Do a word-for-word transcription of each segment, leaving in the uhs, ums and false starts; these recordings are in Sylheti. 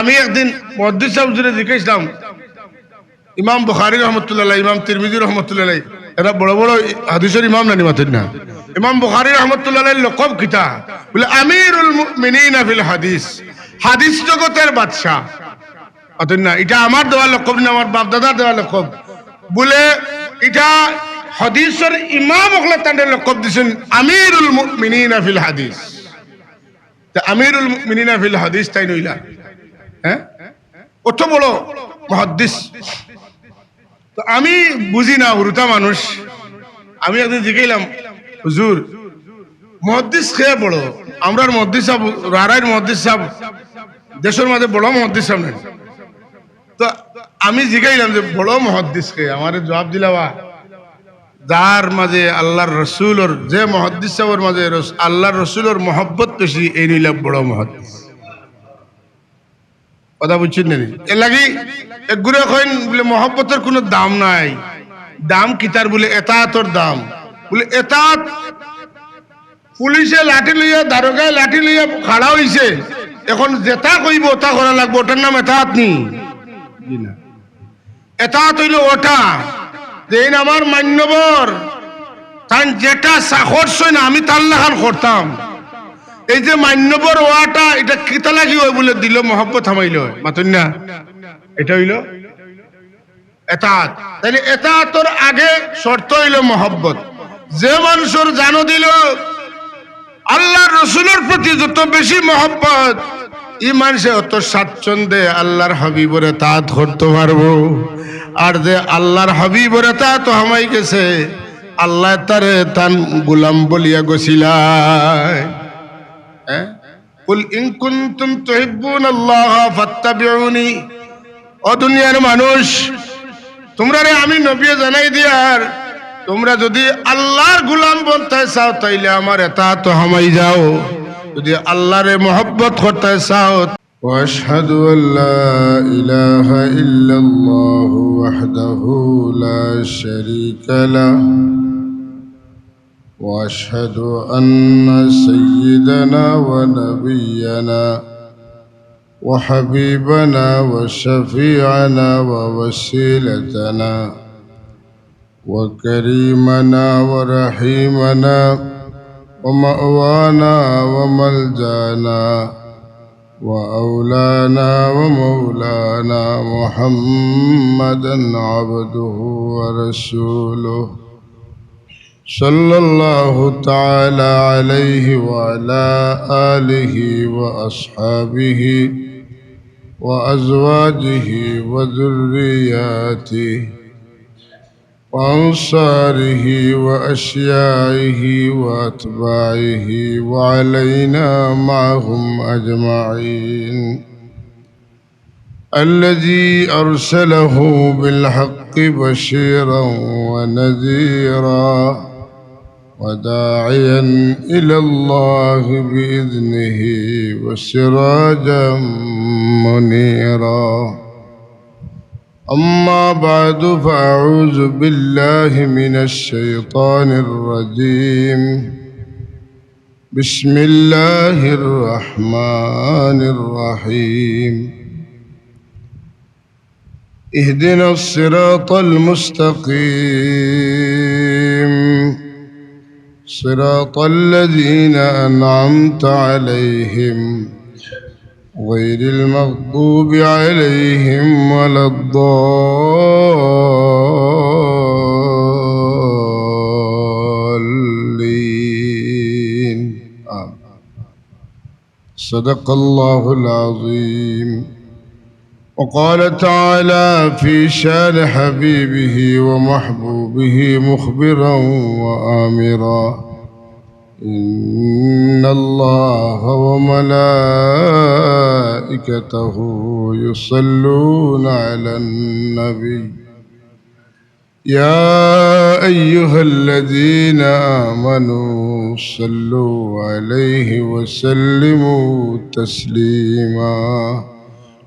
আমি একদিন মুহাদ্দিস সাহেব হুজুরে জিজ্ঞাসলাম, ইমাম বুখারী রহমতুল্লাহ আলাইহি, ইমাম তিরমিজি রহমতুল্লাহ আলাইহি, এরা বড় বড় হাদিসর ইমাম নানি মাতইন না? ইমাম বুখারী রহমতুল্লাহ আলাইহির লকব কিতা? বুলে, "আমিরুল মুমিনিনা ফিল হাদিস", হাদিস জগতর বাদশা। মাতইন না, ইটা আমার দেওয়া লকব না, আমার বাপ দাদার দেওয়া লকব। বুলে, ইটা হাদিসর ইমাম অকলে তানরে লকব দিছইন আমিরুল মুমিনিনা ফিল হাদিস। তে আমিরুল মুমিনিনা ফিল হাদিস তাইন অইলা, হ্যাঁ, অত বড় মুহাদ্দিস। তো আমি বুঝি না, হুরুতা মানুষ। আমি একদিন জিগাইলাম, "হুজুর, মুহাদ্দিস কে বড়?" আমরার মুহাদ্দিস সাহেব, রারাইর মুহাদ্দিস সাহেব, দেশর মাঝে বড় মুহাদ্দিস সাহেব নাই। তো আমি জিগাইলাম যে, "বড় মুহাদ্দিস কে?" আমারে জবাব দিলা, "বা, যার মাঝে আল্লাহর রসুলর, যে মুহাদ্দিস সাহেবর মাঝে রস-, আল্লাহর রসুলর মহব্বত বেশি, এইন অইলা বড় মুহাদ্দিস।" কথা বুঝছইন নি? এর লাগি একগুরে কইন বুলে, "মহব্বতর কুনু দাম নাই।" দাম কিতার? বুলে, "এতাআতর দাম।" বুলে, "এতাআত, পুলিশে লাঠি লইয়া, দারোগায় লাঠি লইয়া খাড়া অইছে, এখন যেতা কইবো অতা করা লাগবো, অটার নাম এতাআত নি?" জি না। এতাআত অইলো অটা, যেইন আমার মান্যবর, তাইন যেটা চা-, করছইন, আমি তার লাখান করতাম। এই যে মান্যবর অওয়াটা, ইটা কিতা লাগি অয়? বুলে, দিলো মহব্বত হামাইলে অয়। মাতইন না? ইটা অইলো এতাআত। তাইলে এতাআতর আগে শর্ত অইলো মহব্বত। যে মানষর জানো দিলো আল্লাহর রসুলর প্রতি যত বেশি মহব্বত, ই মানষে অত স্বাচ্ছন্দ্যে আল্লাহর হাবিবর এতাআত করতো পারবো। আর যে আল্লাহর হাবিবর এতাআতো হামাই গেছে, আল্লায় তারে তান গোলাম বলিয়া গছিলায়। হ্যাঁ? "কুল ইন কুনতুম তুহিব্বুনাল্লাহা ফাত্তাবিউনি।" ও দুনিয়ার মানুষ, তুমরারে আমি নবীয়ে জানাই দিয়ার, তুমরা যুদি আল্লাহর গোলাম বনতায় চাও, তাইলে আমার এতাআতো হামাই যাও। যুদি আল্লাহরে মহব্বত করতায় চাও, وأشهد أن لا إله إلا الله وحده لا شريك له، وأشهد أن سيدنا ونبينا وحبيبنا وشفيعنا ووسيلتنا وكريمنا ورحيمنا ومأوانا وملجأنا وأولانا ومولانا محمدا عبده ورسوله، صلى الله تعالى عليه وعلى آله وأصحابه وأزواجه وذرياته وأنصاره وأشياعه وأتباعه وعلينا معهم أجمعين. الذي أرسله بالحق بشيرا ونذيرا وداعيا إلى الله بإذنه وسراجا منيرا. أما بعد، فأعوذ بالله من الشيطان الرجيم. بسم الله الرحمن الرحيم. اهدنا الصراط المستقيم، صراط الذين أنعمت عليهم، غير المغضوب عليهم ولا الضالين. آمين. صدق الله العظيم. وقال تعالى في شان حبيبه ومحبوبه مخبرا وآمرا: إن الله وملائكته يصلون على النبي، يا أيها الذين آمنوا صلوا عليه وسلموا تسليما.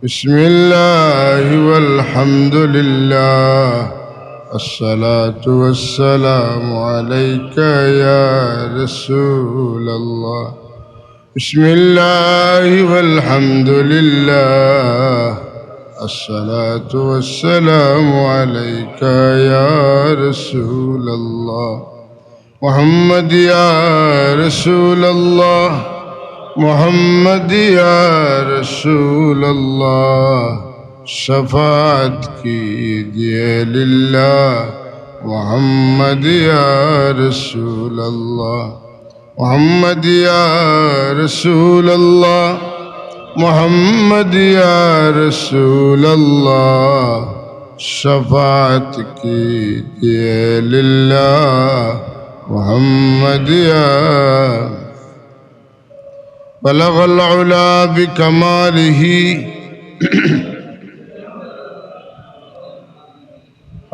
بسم الله والحمد لله، الصلاة والسلام عليك يا رسول الله. بسم الله والحمد لله، الصلاة والسلام عليك يا رسول الله. محمد يا رسول الله، محمد يا رسول الله، شفاعت کیجئے للہ، محمد یا رسول اللہ، محمد یا رسول اللہ، محمد یا رسول اللہ، شفاعت کیجئے للہ، محمد یا بلغ العلا بکمالہ،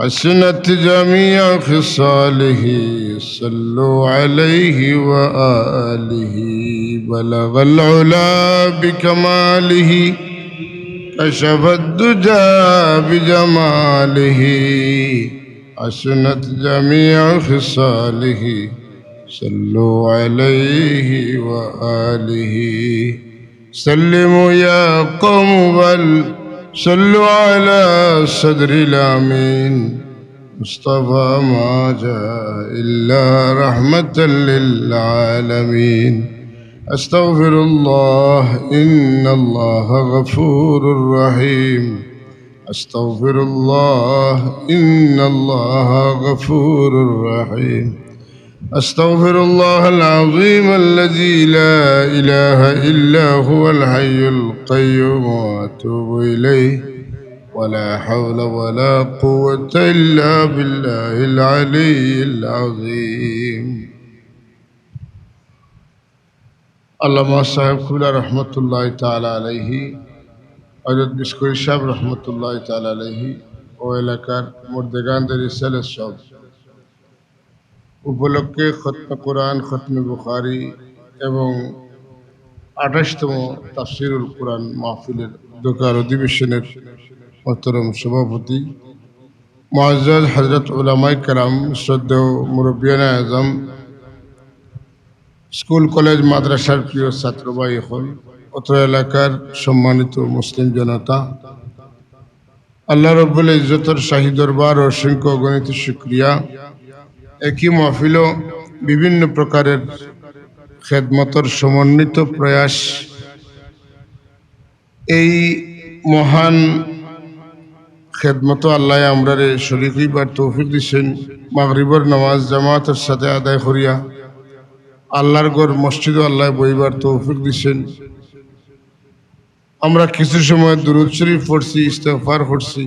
حسنت جميع خصاله، صلوا عليه وآله. بلغ العلا بكماله، كشف الدجى بجماله، حسنت جميع خصاله، صلوا عليه وآله. سلموا يا قوم بل صلوا على صدر الأمين، مصطفى ما جاء إلا رحمة للعالمين. أستغفر الله، إن الله غفور رحيم. أستغفر الله، إن الله غفور رحيم. أستغفر الله العظيم الذي لا إله إلا هو الحي القيوم وأتوب إليه. ولا حول ولا قوة إلا بالله العلي العظيم. আল্লামা সাহেব কিবলা রহমতুল্লাহ তাআলা আলাইহি, হযরত বিশকুরি সাহেব রহমতুল্লাহ তাআলা আলাইহি, ও এলাকার মুর্দেগান দরিসেলেস সব উপলক্ষে খতমে কোরআন, খতমে বুখারী এবং আঠাশতম তাফসিরুল কোরআন মাহফিলের দোকার অধিবেশনের মহতরম সভাপতি, মুআজ্জাজ হযরত উলামায়ে কেরাম, শ্রদ্ধেয় মুরব্বিয়ানে আজম, স্কুল কলেজ মাদ্রাসার প্রিয় ছাত্র ভাই অকল, অত্র এলাকার সম্মানিত মুসলিম জনতা, আল্লাহ রব্বুল ইজ্জতর শাহী দরবার অসংখ্য অগণিত শুকরিয়া। একই মাহফিলো বিভিন্ন প্রকারের খেদমতর সমন্বিত প্রয়াস। এই মহান খেদমতো আল্লায় আমরারে শরিক অইবার তৌফিক দিছইন। মাগরিবর নামাজ জামাতর সাথে আদায় করিয়া আল্লার ঘর মসজিদো আল্লায় বইবার তৌফিক দিছইন। আমরা কিছু সময় দুরুদ শরিফ পড়ছি, ইস্তেগফার করছি।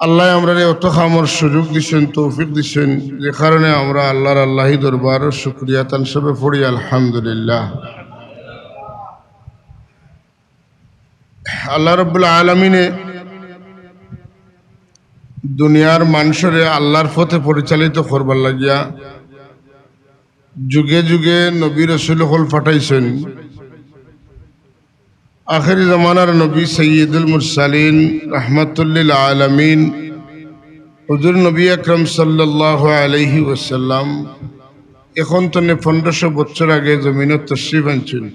আল্লায় আমরারে অত কামর সুযোগ দিছইন, তৌফিক দিছইন, যে কারণে আমরা আল্লার আল্লাহি দরবারো শুকরিয়া তান সবে পড়ি আলহামদুলিল্লাহ। আল্লাহ রাব্বুল আলামিনে দুনিয়ার মানষরে আল্লার পথে পরিচালিত করবার লাগিয়া যুগে যুগে নবী রসুল অকল পাঠাইছইন। আখেরি জমানার নবী সৈয়দুল মুরসালিন রহমাতুল্লিল আলামিন হুজুর নবী আকরাম সাল্লাল্লাহু আলাইহি ওয়াসাল্লাম এখন তনে পনেরোশো বছর আগে জমিনো তশরিফ আনছইন।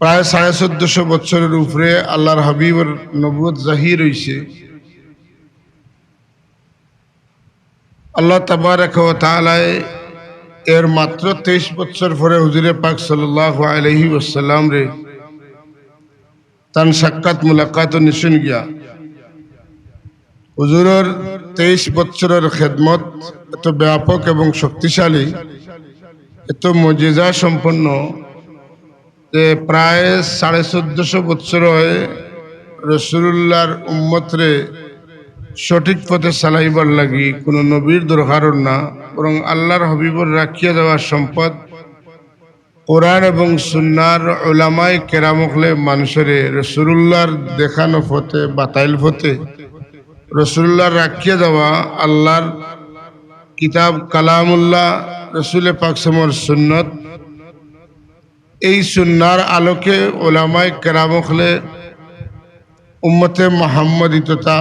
প্রায় সাড়ে চোদ্দশো বছরের উপরে আল্লার হাবিবর নবুয়ত জাহির অইছে। আল্লাহ তাবারাকা ওয়া তাআলায় এর মাত্র তেইশ বছর পরে হুজুরে পাক সাল্লাল্লাহু আলাইহি ওয়াসাল্লামরে তান সাক্ষাৎ মুলাকাত নিছইন গিয়া। হুজুরর তেইশ বছরের খেদমত এত ব্যাপক এবং শক্তিশালী, এত মুজিজা সম্পন্ন, যে প্রায় সাড়ে চোদ্দশো বছর অয় রসুলুল্লাহর উম্মতরে সঠিক পথে চালাইবার লাগি কোনো নবীর দরকার না, বরং আল্লার হাবিবর রাখিয়া যাওয়া সম্পদ কোরআন এবং সুন্নাহর উলামায়ে কেরাম অকলে মানষরে রসুলুল্লাহর দেখানো পথে, বাতাইল পথে, রসুলুল্লাহর রাখিয়া যাওয়া আল্লার কিতাব কালামুল্লাহ, রসুলে পাক সাল্লাল্লাহু আলাইহি ওয়াসাল্লামর সুন্নত, এই সুন্নাহর আলোকে উলামায়ে কেরাম অকলে উম্মতে মুহাম্মদী তথা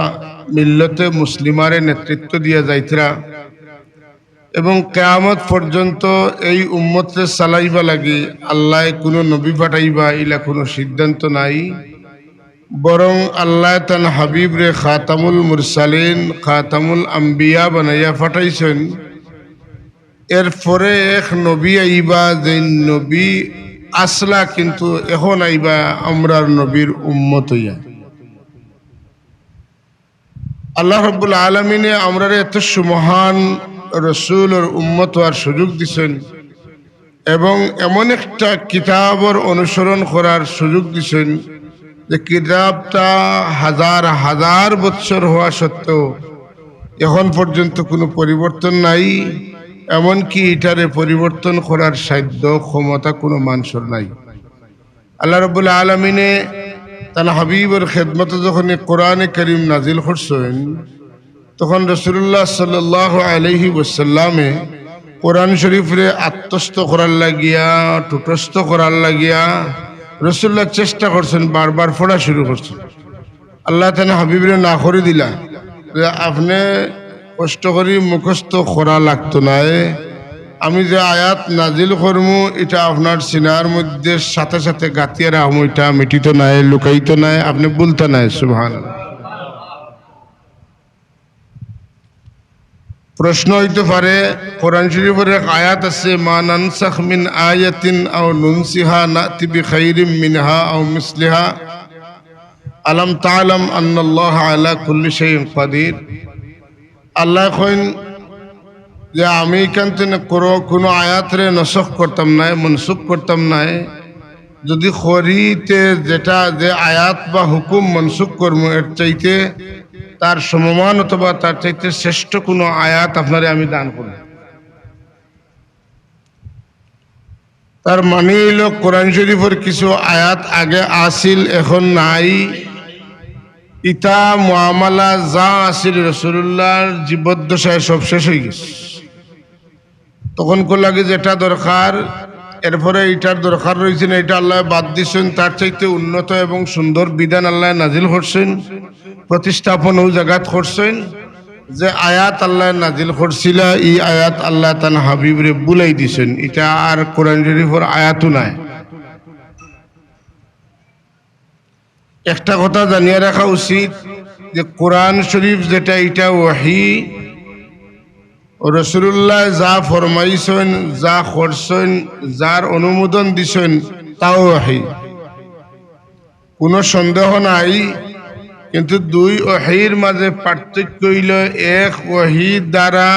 মিল্লতে মুসলিমারে নেতৃত্ব দিয়া যাইতরা। এবং কিয়ামত পর্যন্ত এই উম্মতরে চালাইবা লাগি আল্লায় কুনু নবী পাঠাইবা, ইলা কুনু সিদ্ধান্ত নাই। বরং আল্লায় তান হাবিবরে খাতামুল মুরসালিন, খাতামুল আম্বিয়া বানাইয়া পাঠাইছইন। এরপরে এক নবী আইবা, যে নবী আছলা, কিন্তু এখন আইবা আমরার নবীর উম্মত অইয়া। আল্লাহ রাব্বুল আলামিনে আমরারে এত সুমহান রসুলর উম্মত অওয়ার সুযোগ দিছইন এবং এমন একটা কিতাবর অনুসরণ করার সুযোগ দিছইন যে কিতাবটা হাজার হাজার বৎসর হওয়া সত্ত্বেও এখন পর্যন্ত কুনু পরিবর্তন নাই, এমনকি ইটারে পরিবর্তন করার সাধ্য ক্ষমতা কুনু মানষর নাই। আল্লাহ রাব্বুল আলামিনে তান হাবিবর খেদমতো যখন ই কোরআনে করিম নাজিল করছইন, তখন রাসূলুল্লাহ সাল্লাল্লাহু আলাইহি ওয়াসাল্লামে কোরআন শরীফরে আত্মস্থ করার লাগিয়া, তুটস্থ করার লাগিয়া রাসূলুল্লাহ চেষ্টা করছইন, বারবার পড়া শুরু করছইন। আল্লায় তান হাবিবরে না করি দিলা যে, "আপনে কষ্ট করি মুখস্থ করা লাগতো নায়, আমি যে আয়াত নাজিল করমু, ইটা আপনার সিনার মধ্যে সাথে সাথে গাঁথিয়া রাখমু, ইটা মিটিতো নায়, লুকাইতো নায়, আপনে ভুলতা নায়।" সুবহানাল্লাহ। প্রশ্ন অইতো পারে, কোরআন শরীফর এক আয়াত আছে, "মা নানসাখ মিন আয়াতিন আও নুনসিহা নাতি বিখাইরিম মিনহা আও মিসলিহা, আলাম তা'লাম আন্নাল্লাহা আলা কুল্লি শাইইন কাদির।" আল্লায় কইন যে, "আমি ইখান থাকি কুনু, কুনু আয়াতরে নসখ করতাম নায়, মনসুখ করতাম নায়, যদি করি তে যেটা, যে আয়াত বা হুকুম মনসুখ করমু, এর চাইতে তার সমমান অথবা তার চাইতে শ্রেষ্ঠ কুনু আয়াত আপনারে আমি দান করমু।" তার মানি অইলো, কোরআন শরীফর কিছু আয়াত আগে আছিল, এখন নাই। ইতা মুআমালা যা আছিল রাসূলুল্লাহর জীবদ্দশায় সব শেষ অইগেছে। তখনকুর লাগি যেটা দরকার, এরপরে ইটার দরকার রইছে না, ইটা আল্লায় বাদ দিছইন, তার চাইতে উন্নত এবং সুন্দর বিধান আল্লায় নাজিল করছইন, প্রতিস্থাপন অউ জাগাত করছইন। যে আয়াত আল্লায় নাজিল করছিলা, ই আয়াত আল্লায় তান হাবিবরে ভুলাই দিছইন, ইটা আর কোরআন শরীফর আয়াতও নায়। একটা কথা জানিয়া রাখা উচিত যে কোরআন শরীফ যেটা, ইটা ওহী, রাসূলুল্লায় যা ফরমাইছইন, যা করছইন, যার অনুমোদন দিছইন, তাও ওহী। কুনু সন্দেহ নাই, কিন্তু দুই ওহীর মাঝে পার্থক্য অইলো, এক ওহী দ্বারা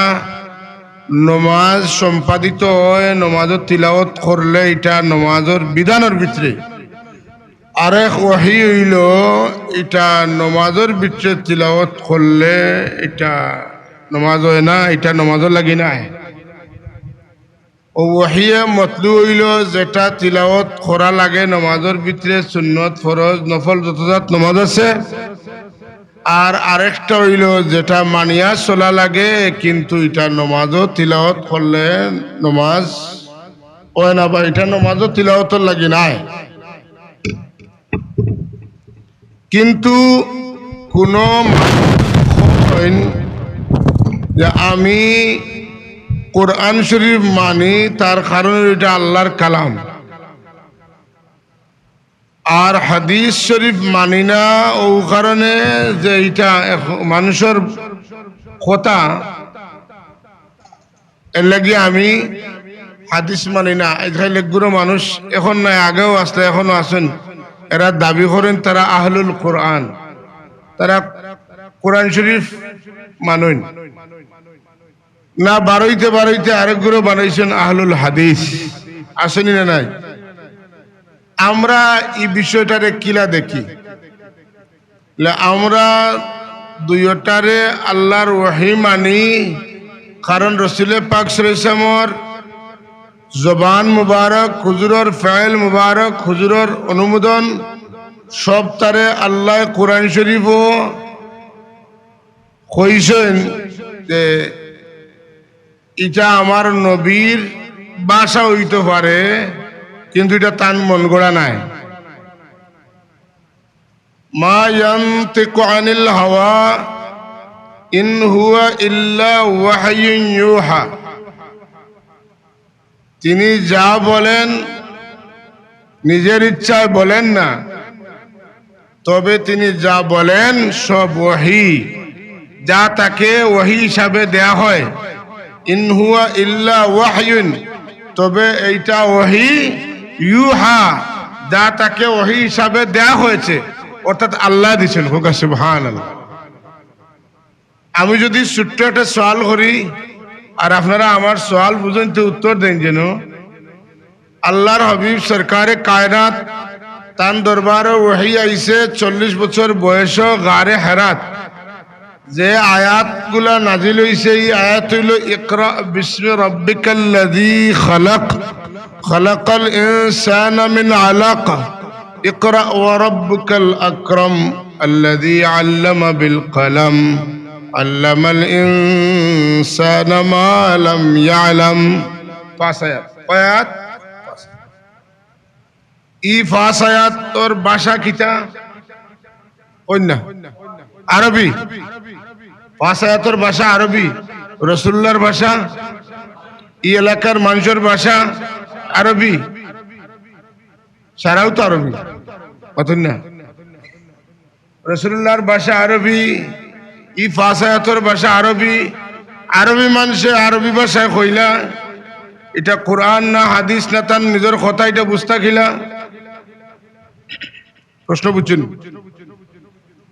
নমাজ সম্পাদিত অয়, নমাজো তিলাওয়াত করলে ইটা নমাজর বিধানর ভিতরে। আরেক ওহী অইলো, ইটা নমাজর ভিতরে তিলাওয়াত করলে ইটা নমাজ অয় না, ইটা নমাজর লাগি নায়। অউ ওহিয়ে মতলু অইলো যেটা তিলাওয়াত করা লাগে নমাজর ভিতরে, সুন্নত, ফরজ, নফল যত জাত নমাজ আছে। আর আরেকটা অইলো যেটা মানিয়া চলা লাগে, কিন্তু ইটা নমাজো তিলাওয়াত করলে নমাজ অয় না, বা ইটা নমাজো তিলাওয়াতর লাগি নায়। কিন্তু কুনু মানুষ কইন যে আমি কোরআন শরীফ মানি, তার কারণ ইটা আল্লাহর কালাম, আর হাদিস শরীফ মানি না, অউ কারণে যে ইটা এক মানুষর কথা, এর লাগি আমি হাদিস মানি না। আইজকাইল একগুলো মানুষ, এখন নায়, আগেও আছলা, এখনো আছইন, এরা দাবি করইন তারা আহলুল কোরআন, তারা কোরআন শরীফ মানইন না। বারইতে বারইতে আরেকগুলো বানাইছইন আহলুল হাদিস, আছইন নি না নাই? আমরা ই বিষয়টারে কিলা দেখি? লে আমরা দুইওটারে আল্লাহর ওহী মানি, কারণ রসুলে পাক সাল্লাল্লাহু আলাইহি ওয়াসাল্লামর জবান মুবারক, হুজুরর ফেল মুবারক, হুজুরর অনুমোদন, সবতারে আল্লায় কোরআন শরীফো কইছইন যে ইটা আমার নবীর ভাষা অইতো পারে, কিন্তু ইটা তান মন গড়া নায়। মা ইয়ানতিকু আনিল হাওয়া, ইন হুয়া ইল্লা ওয়াহয়ুন ইউহা। তিনি যা বলেন নিজের ইচ্ছায় বলেন না, তবে তিনি যা বলেন সব ওহী, যা তাকে ওহী হিসাবে দেয়া হয়। ইন হুয়া ইল্লা ওয়াহয়ুন, তবে এইটা ওহী, ইউহা, যা তাকে ওহী হিসাবে দেয়া হয়েছে, অর্থাৎ আল্লাহ দিছেন। হোক সুবহানাল্লাহ। আমি যদি ছোট্ট একটা সওয়াল করি, আর আপনারা আমার সওয়াল বুঝইন, তে উত্তর দেন যেন। আল্লাহর হাবিব সরকারে কায়নাত, তান দরবারো ওহী আইছে চল্লিশ বছর বয়সো গারে হেরাত। যে আয়াতগুলা নাজিল অইছে, ই আয়াত অইলো, "ইকরা বিসমি রাব্বিকাল্লাযী খালাক, খালাকাল ইনসানা মিন আলাক, ইকরা ওয়া রাব্বুকাল আকরাম, আল্লাযী আল্লামা বিল কলম, আল্লামাল ইনসানা মা লাম ইয়ালাম।" পাঁচ আয়াত। কয় আয়াত? ই পাঁচ আয়াতর ভাষা কিতা? কইন না। আরবি। পাঁচ আয়াতর ভাষা আরবি। রাসূলুল্লাহর ভাষা, ই এলাকার মানুষর ভাষা আরবি। সারাও তো আরবি। মাতইন না। রাসূলুল্লাহর ভাষা আরবি, ই পাঁচ আয়াতর ভাষা আরবি। আরবি মানষে আরবি ভাষায় কইলা, ইটা কোরআন না হাদিস না তান নিজর কথা, ইটা বুঝতা কিলা? প্রশ্ন বুঝছইন?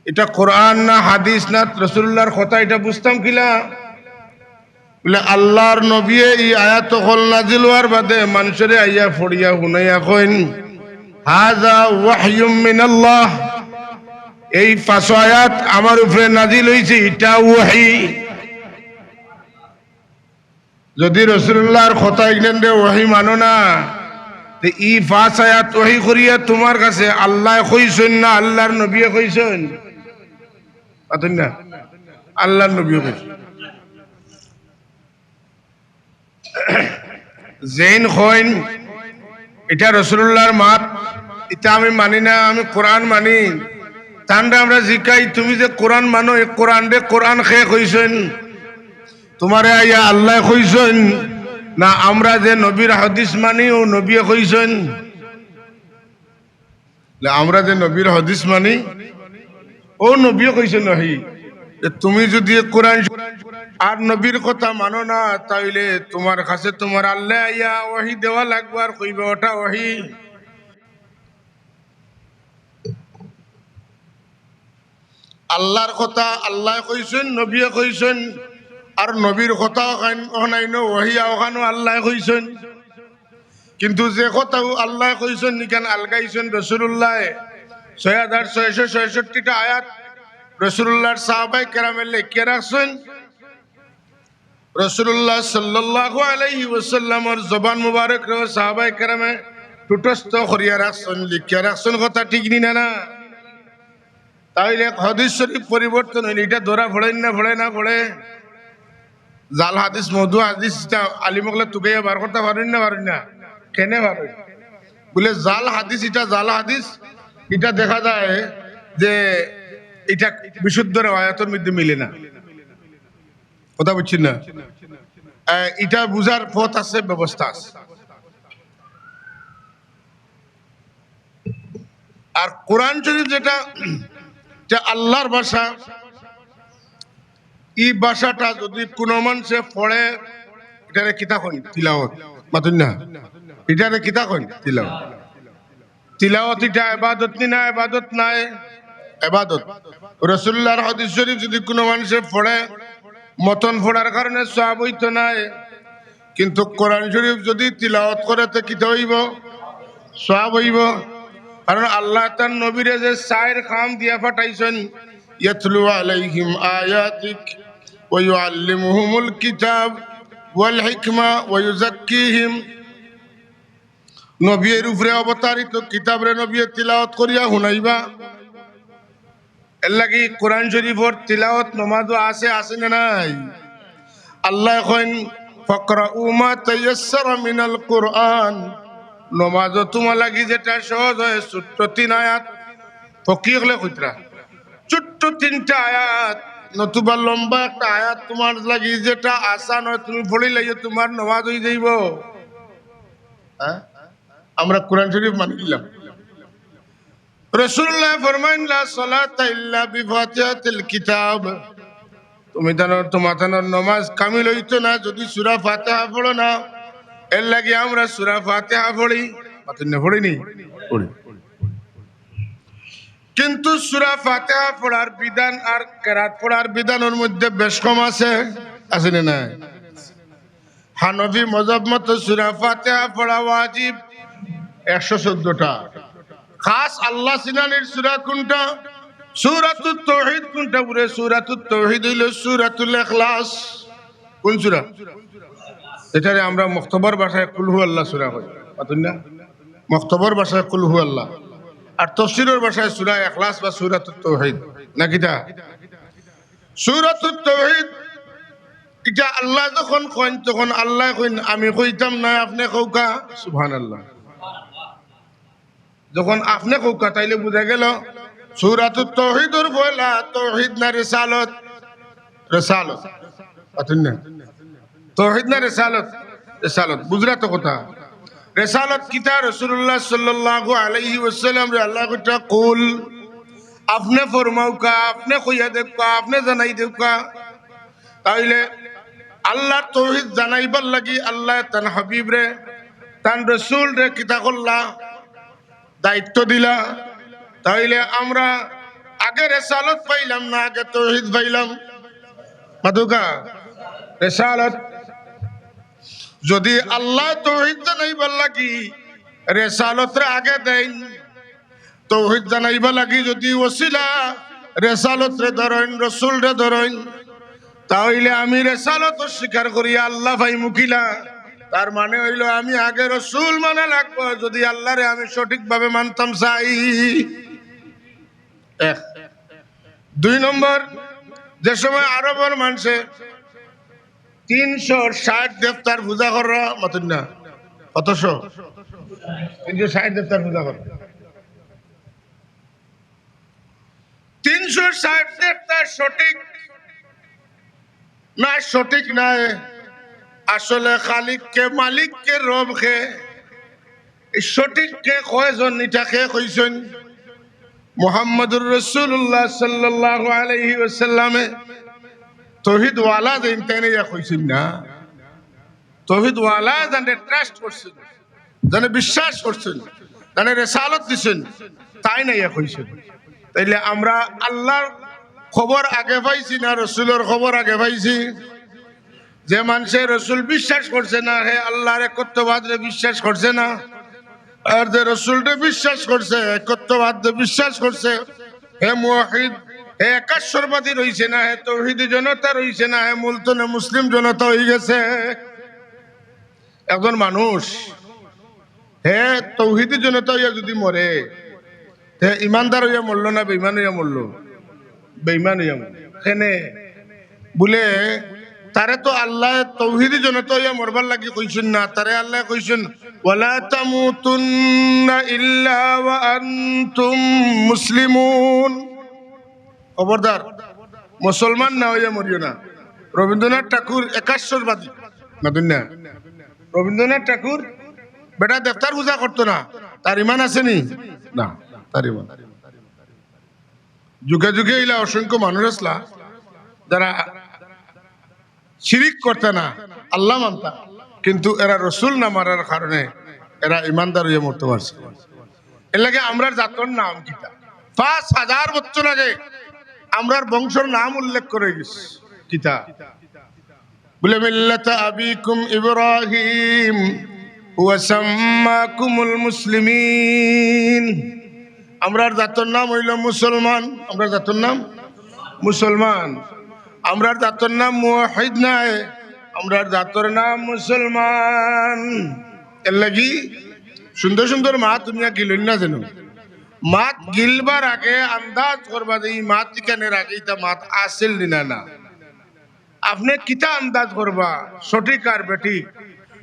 ইটা কোরআন না হাদিস না রাসূলুল্লাহর কথা, ইটা বুঝতাম কিলা? বলে, আল্লাহর নবিয়ে ই আয়াত অকল নাজিল অওয়ার বাদে মানষরে আইয়া পড়িয়া হুনাইয়া কইন, "হাযা ওয়াহয়ুম মিনাল্লাহ।" এই পাঁচ আয়াত আমার উপরে নাজিল অইছে, ইটা ওহী। যদি রাসূলুল্লাহর কথা ইগনানরে ওহী মানো না, তে ই পাঁচ আয়াত ওহী করিয়া তুমার কাছে আল্লায় কইছইন না আল্লাহর নবিয়ে কইছইন? মাতইন না, আল্লাহর নবিয়ে কইছইন। যেইন কইন, ইটা রাসূলুল্লাহর মাত, ইটা আমি মানি না, আমি কোরআন মানি। তানরে আমরা জিকাই, "তুমি যে কোরআন মানো, ই কোরআনরে কোরআন কে কইছইন? তুমারে আইয়া আল্লায় কইছইন, না আমরা যে নবীর হাদিস মানি, অউ নবিয়ে কইছইন?" না, আমরা যে নবীর হাদিস মানি, অউ নবিয়ে কইছইন নাকি? যে তুমি যদি কোরআন আর নবীর কথা মানো না, তাইলে তুমার কাছে তুমার আল্লায় আইয়া ওহী দেওয়া লাগবো, আর কইবা, "ওটা ওহী।" আল্লাহর কথা আল্লায় কইছইন, নবিয়ে কইছইন, আর নবীর কথা অখান, অখান অইলো ওহী, অখানও আল্লায় কইছইন। কিন্তু যে কথাও আল্লায় কইছইন, ইখান আলগাইছইন রাসূলুল্লায়। ছয় হাজার ছয়শো ছয়ষট্টিটা আয়াত রাসূলুল্লাহর সাহাবায়ে কেরামে লেখিয়া রাখছইন। রাসূলুল্লাহ সাল্লাল্লাহু আলাইহি ওয়াসাল্লামর জবান মুবারকরেও সাহাবায়ে কেরামে তুটস্থ করিয়া রাখছইন, লেখিয়া রাখছইন, কথা ঠিক নি না, না? তাইলে এক হাদিস শরীফ পরিবর্তন অইলে ইটা ধরা পড়ে না, পড়ে না, পড়ে? জাল হাদিস, মওদুউ হাদিস, ইটা আলিম অকলে তুকাইয়া বার করতা পারইন না, পারইন না? কেনে পারইন? বলে জাল হাদিস, ইটা জাল হাদিস, ইটা দেখা যায় যে ইটা বিশুদ্ধ রেওয়ায়াতর মধ্যে মিলে না। কথা বুঝছইন না? আহ, ইটা বুঝার পথ আছে, ব্যবস্থা আছে। আর কোরআন শরীফ যেটা, যে আল্লাহর ভাষা, ই ভাষাটা যদি কুনু মানষে পড়ে, ইটারে কিতা কইন? তিলাওয়াত। মাতইন না? ইটারে কিতা কইন? তিলাওয়াত। তিলাওয়াত ইটা ইবাদত নি না? ইবাদত নায়? ইবাদত। রাসূলুল্লাহর হাদিস শরীফ যদি কুনু মানষে পড়ে, মতন পড়ার কারণে সওয়াব অইতো নায়, কিন্তু কোরআন শরীফ যদি তিলাওয়াত করে, তে কিতা অইবো? সওয়াব অইবো। কারণ আল্লায় তান নবীরে যে চাইর কাম দিয়া পাঠাইছইন, ইয়াতলু আলাইহিম আয়াতিক ওয়া ইউআল্লিমুহুমুল কিতাব ওয়াল হিকমা ওয়া ইউযাক্কিহিম। নবীর উপরে অবতারিত কিতাবরে নবীয়ে তিলাওয়াত করিয়া হুনাইবা। এরলাগি কোরআন শরীফর তিলাওয়াত নমাজও আছে, আছে না নাই? আল্লায় কইন, "ফাকরাউ মা তায়াসসারা মিনাল কুরআন।" নমাজও তুমার লাগি যেটা সহজ অয়, ছোট্ট তিন আয়াত, ফকি অকলে কইতরা, ছোট্ট তিনটা আয়াত, নতুবা লম্বা একটা আয়াত তুমার লাগি যেটা আসান অয়, তুমি পড়িলাইও, তুমার নমাজ অইযাইবো। আমরা কোরআন শরীফ মানি নিলাম। রাসূলুল্লাহ ফরমাইন, "লা সালাতা ইল্লা বিফাতিহাতিল কিতাব।" তুমি তানর, তোমার তানর নমাজ কামিল অইতো না যদি সূরা ফাতিহা পড়ো না। এর লাগি আমরা সূরা ফাতিহা পড়ি, মাতুন না, পড়ি নি? পড়ি। কিন্তু সূরা ফাতিহা পড়ার বিধান আর কেরাত পড়ার বিধানর মধ্যে বেশ কম আছে, আছে না নাই? হানফি মজহব মতো সূরা ফাতিহা পড়া ওয়াজিব একশো চৌদ্দটা। খাস আল্লাহ চিনানির সূরা কোনটা? সূরাতুত তাওহীদ কোনটা? বুলে সূরাতুত তাওহীদ অইলো সূরাতুল ইখলাস। কোন সূরা? এটারে আমরা মক্তবর ভাষায় কুল হু আল্লাহ সূরা কই, মাতুন না? মক্তবর ভাষায় কুল হু আল্লাহ, আর তফসিরর ভাষায় সূরা ইখলাস বা সূরাতুত তাওহীদ, না কিতা? সূরাতুত তাওহীদ, ইটা আল্লায় যখন কইন, তখন আল্লায় কইন, "আমি কইতাম না, আপনে কউক্কা।" সুবহানাল্লাহ। যখন আপনে কউক্কা, তাইলে বুঝা গেল সূরাতুত তাওহীদর পয়লা তাওহীদ না রিসালত? রিসালত। মাতুন না? তাওহীদ না রিসালত? রিসালত। বুঝরা তো কথা? রিসালত কিতা? রাসূলুল্লাহ সাল্লাল্লাহু আলাইহি ওয়াসাল্লামরে আল্লায় কইতা, "কুল", আপনে ফরমাউক্কা, আপনে কইয়া দেউক্কা, আপনে জানাই দেউক্কা। তাইলে আল্লার তাওহীদ জানাইবার লাগি আল্লায় তান হাবিবরে, তান রসুলরে কিতা করলা? দায়িত্ব দিলা। তাইলে আমরা আগে রেসালত পাইলাম না আগে তৌহিদ পাইলাম? মাতুক্কা, রেসালত। যদি আল্লায় তৌহিদ জানাইবার লাগি রেসালতরে আগে দেইন, তৌহিদ জানাইবার লাগি যদি ওসিলা রেসালতরে ধরইন, রসুলরে ধরইন, তাইলে আমি রেসালত অস্বীকার করি আল্লাহ পাইমু কিলা? তার মানে অইলো আমি আগে রসুল মানা লাগবো, যদি আল্লাহরে আমি সঠিকভাবে মানতাম চাই। এক। দুই নম্বর, যে সময় আরবর মানষে তিনশো ষাইট দেবতার পূজা কররা, মাতুক্কা, কতশো? তিনশো ষাইট দেবতার পূজা কররা। তিনশো ষাইট দেবতা সঠিক না সঠিক নায়? আসলে খালিক কে, মালিক কে, রব কে, এই সঠিক কে কয়জন, ইটা কে কইছইন? মুহাম্মাদুর রাসূলুল্লাহ সাল্লাল্লাহু আলাইহি ওয়াসাল্লামে। তৌহিদ ওয়ালা যেইন তাইন আইয়া কইছইন না, তৌহিদ ওয়ালা যানরে trust করছইন, যানরে বিশ্বাস করছইন, যানরে রেসালত দিছইন, তাইন আইয়া কইছইন। তাইলে আমরা আল্লাহর খবর আগে পাইছি না রসুলর খবর আগে পাইছি? যে মানষে রসুল বিশ্বাস করছে না, হে আল্লাহর একত্ববাদরে বিশ্বাস করছে না। আর যে রসুলরে বিশ্বাস করছে, একত্ববাদরে বিশ্বাস করছে, হে মুওয়াহিদ, হে একাশ্বরবাদী রইছে না, হে তৌহিদি জনতা রইছে না, হে মুলতনে মুসলিম জনতা অইগেছে। একজন মানুষ হে তৌহিদি জনতা অইয়া যদি মরে, তে ইমানদার অইয়া মরলো না বেইমান অইয়া মরলো? বেইমান অইয়া মরলো। কেনে? বুলে, তারে তো আল্লায় তৌহিদি জনতা অইয়া মরবার লাগি কইছইন না, তারে আল্লায় কইছইন, "ওয়ালা তামুতুন্না ইল্লা ওয়া আনতুম মুসলিমুন।" খবরদার, মুসলমান না অইয়া মরিও না। রবীন্দ্রনাথ ঠাকুর একাশ্বরবাদী, মাতুক্কা। রবীন্দ্রনাথ ঠাকুর বেটা দেবতার পূজা করতো না, তার ইমান আছে নি? না, তার ইমান। যুগে যুগে ইলা অসংখ্য মানুষ আছলা, যারা শিরিক করতা না, আল্লাহ মানতা, কিন্তু এরা রসুল না মানার কারণে এরা ইমানদার অইয়া মরতো পারছে। এর লাগি আমরার জাতর নাম কিতা? পাঁচ হাজার বছর আগে আমরার বংশর নাম উল্লেখ করি গেছে। কিতা? বুলে, "মিল্লাতা আবিকুম ইব্রাহিম ওয়া সাম্মাকুমুল মুসলিমিন।" আমরার জাতর নাম অইলো মুসলমান। আমরার জাতর নাম মুসলমান। আমরার জাতর নাম মুওয়াহিদ নায়, আমরার জাতর নাম মুসলমান। এর লাগি সুন্দর সুন্দর মাত হুনিয়া গিলইন না যেন। মাত গিলবার আগে আন্দাজ করবা যে ই মাত ইখানর আগে ইতা মাত আছিল নি না। আপনে কিতা আন্দাজ করবা সঠিক আর বেঠিক?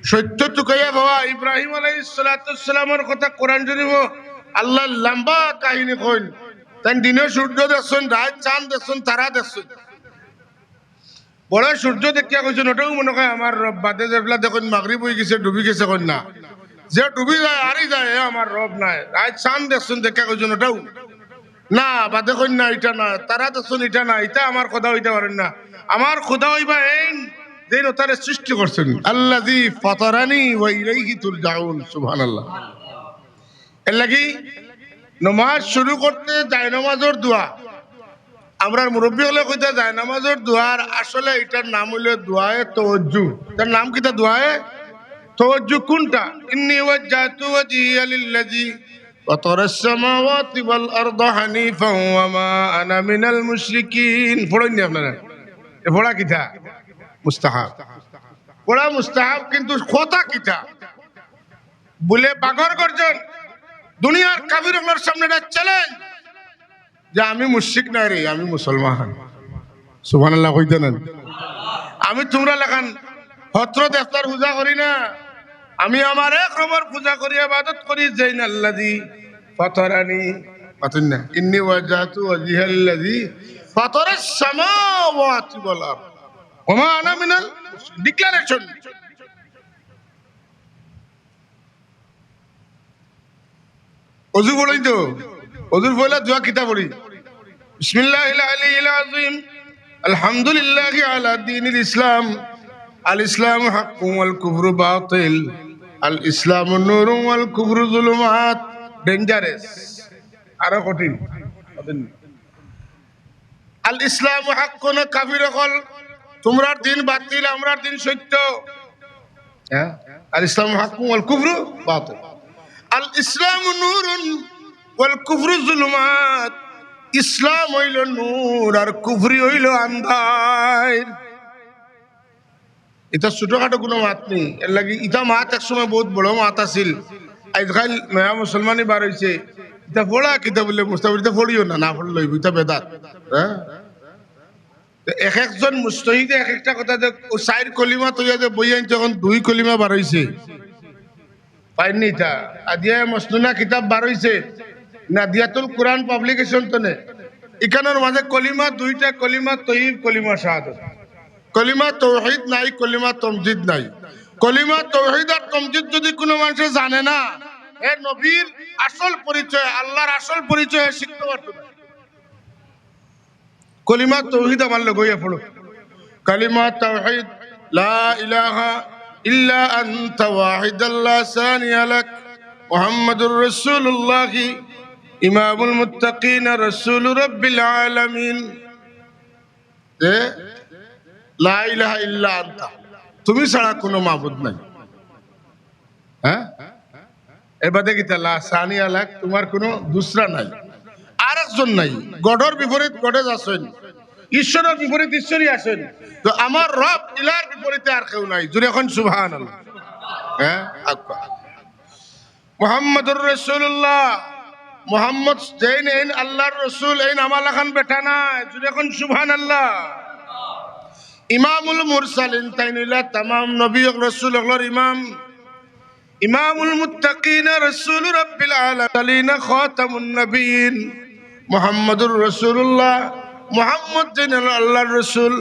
সত্য তুকাইয়া বাবা ইব্রাহিম আলাইহিস সালাতু ওয়াস সালামর কথা কোরআন শরীফো আল্লায় লম্বা কাহিনী কইন। তাইন দিনো সূর্য দেখছইন, রাইত চান দেখছইন, তারা দেখছইন। বড় সূর্য দেখিয়া কইছইন, "ওটাও মনে হয় আমার রব।" বাদে যেবলা দেখইন মাগরিব অইগেছে, ডুবি গেছে, কইন না। যে ডুবি যায়, হারি যায়, হে আমার রব নায়। রাইত চান দেখছইন, দেখা কইছইন ওটাউ না, বাদে কইন না, ইটা না, তারা দেখছইন, ইটা না, ইটা আমার খোদা অইতা পারইন না। আমার খোদা অইবা এইন, যেইন অতারে সৃষ্টি করছইন। আল্লাযী ফাতারানি ওয়া ইলাইহি তুরজাউন। সুবহানাল্লাহ। এর লাগি নমাজ শুরু করতে জায়নামাজর দোয়া। আমরার মুরব্বি অকলে কইতা জায়নামাজর দোয়ার, আসলে ইটার নাম অইলো দোয়ায়ে তাওয়াজ্জু। ইটার নাম কিতা? দোয়ায়ে তাওয়াজ্জু। কুনটা? ইন্নী ওয়াজ্জাহতু ওয়াজহিয়া লিল্লাযী ফাতারাস সামাওয়াতি ওয়াল আরদা হানিফান ওয়া মা আনা মিনাল মুশরিকিন। পড়ইন নি আপনারা? এ পড়া কিতা? মুস্তাহাব। পড়া মুস্তাহাব, কিন্তু কথা কিতা? বুলে বাঘর গর্জন, দুনিয়ার কাফির অকলর সামনে ইটা challenge যে আমি মুশরিক নায় রে, আমি মুসলমান। সুবহানাল্লাহ কইতা নায়? আমি তুমরার লাখান হতর দেবতার পূজা করি না, আমি আমার এক রবর পূজা করি, ইবাদত করি, যেইন আল্লাযী ফাতারানি। মাতইন না, ইন্নী ওয়াজ্জাহতু ওয়াজহিয়া লিল্লাযী ফাতারাস সামাওয়াতি ওয়াল আরদ ওয়া মা আনা মিনাল মুশরিকিন। Declaration। অজু পড়ইন তো, অজুর পয়লা দোয়া কিতা পড়ি? বিসমিল্লাহিল আলিয়্যিল আযীম, আলহামদুলিল্লাহি আলা দীনিল ইসলাম, আল ইসলামু হাক্কুন ওয়াল কুফরু বাতিল, আল ইসলামু নূরুন ওয়াল কুফরু যুলুমাত। Dangerous, আরো কঠিন। আল ইসলামু হাক্কুন, কাফির অকল, তুমরার দিন বাতিল, আমরার দিন সত্য। হ্যাঁ? আল ইসলামু হাক্কুন ওয়াল কুফরু বাতিল। আল ইসলামু নূরুন ওয়াল কুফরু যুলুমাত। ইসলাম অইলো নূর আর কুফরি অইলো আন্ধাইর। ইটা ছোটখাটো কুনু মাত নি, এর লাগি ইটা মাত এক সময় বউত বড় মাত আছিল। আইজকাইল নয়া মুসলমানি বার অইছে, ইটা পড়া কিতা বুলে মুস্তাহাব, ইটা পড়িও না, না পড়লে অইবো, ইটা বেদাত। হ্যাঁ? তো এক একজন মুজতাহিদে এক একটা কথা দেখ, ও চাইর কলিমা তইয়া যে বইয়াইন, তখন দুই কলিমা বার অইছে। পাইন নি ইতা? হাদিয়া মসনুনা কিতাব বার অইছে, নাদিয়াতুল কুরআন পাবলিকেশন তনে। ইখানর মাঝে কলিমা দুইটা, কলিমা তৈয়ব, কলিমা শাহাদত। কলিমা তৌহিদ নাই, কলিমা তমজিদ নাই। কলিমা তৌহিদ আর তমজিদ যদি কুনু মানষে জানে না, এ নবীর আসল পরিচয়, আল্লাহর আসল পরিচয় শিখতে পারতো না। কলিমা তৌহিদ আমার লগে অইয়া পড়ো। কালিমা তাওহীদ, লা ইলাহা ইল্লা আনতা ওয়াহদাকা লা শারিকা লাক, মুহাম্মাদুর রাসূলুল্লাহ, ইমামুল মুত্তাকিন, রাসূলু রাব্বিল আলামিন। যে লা ইলাহা ইল্লা আনতা, তুমি ছাড়া কোনো মাবুদ নাই। হ্যাঁ? এর বাদে কিতা? লা শারিকা লাক, তোমার কোনো দুসরা নাই, আর একজন নাই। গডর বিপরীত গডে আছইন, ঈশ্বরর বিপরীত ঈশ্বরই আছইন। তো আমার রব ইলার বিপরীতে আর কেউ নাই। জুরে কইন সুবহানাল্লাহ। হ্যাঁ, আকবার। মুহাম্মাদুর রাসূলুল্লাহ, মুহাম্মদ যেইন এইন আল্লাহর রসুল, এইন আমার লাখান বেটা নায়। জুরে কইন সুবহানাল্লাহ। ইমামুল মুরসালিন, তাইন অইলা তামাম নবী ও রসুল অকলর ইমাম। ইমামুল মুত্তাকিন রাসূলু রাব্বিল আলামিন, খাতামুন নবিয়্যিন মুহাম্মাদুর রাসূলুল্লাহ, মুহাম্মদ যেইন আল্লাহর রসুল,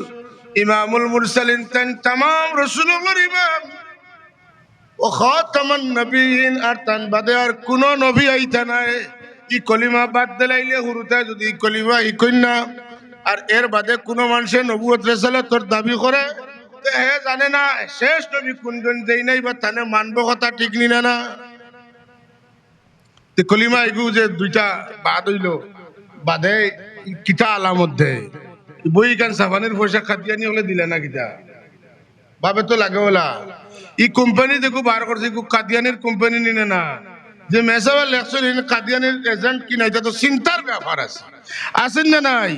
ইমামুল মুরসালিন, তাইন তামাম রসুল অকলর ইমাম। ও খাতামান নবিয়্যিন, আর তান বাদে আর কুনু নবী আইতা নায়। ই কলিমা বাদ দিলাইলে, হুরুতায় যদি ই কলিমা হিকইন না, আর এর বাদে কুনু মানষে নবুয়ত রেসালতর দাবি করে, তে হে জানে না শেষ নবী কুনজন, যেইন আইবা তানে মানবো, কথা ঠিক নি না, না? তে কলিমা ইগু যে দুইটা বাদ অইলো, বাদে কিতা আলামত দেয়? ই বইখান ছাপানির পয়সা কাদিয়ানি অকলে দিলা না কিতা? ভাবে তো লাগে অলা। ই কোম্পানি যেগু বার করছে, ইগু কাদিয়ানির কোম্পানি নি না, না? যে মেসাবে লেখছইন, ইন কাদিয়ানির এজেন্ট কিনা, ইটা তো চিন্তার ব্যাপার আছে। আছইন না নাই?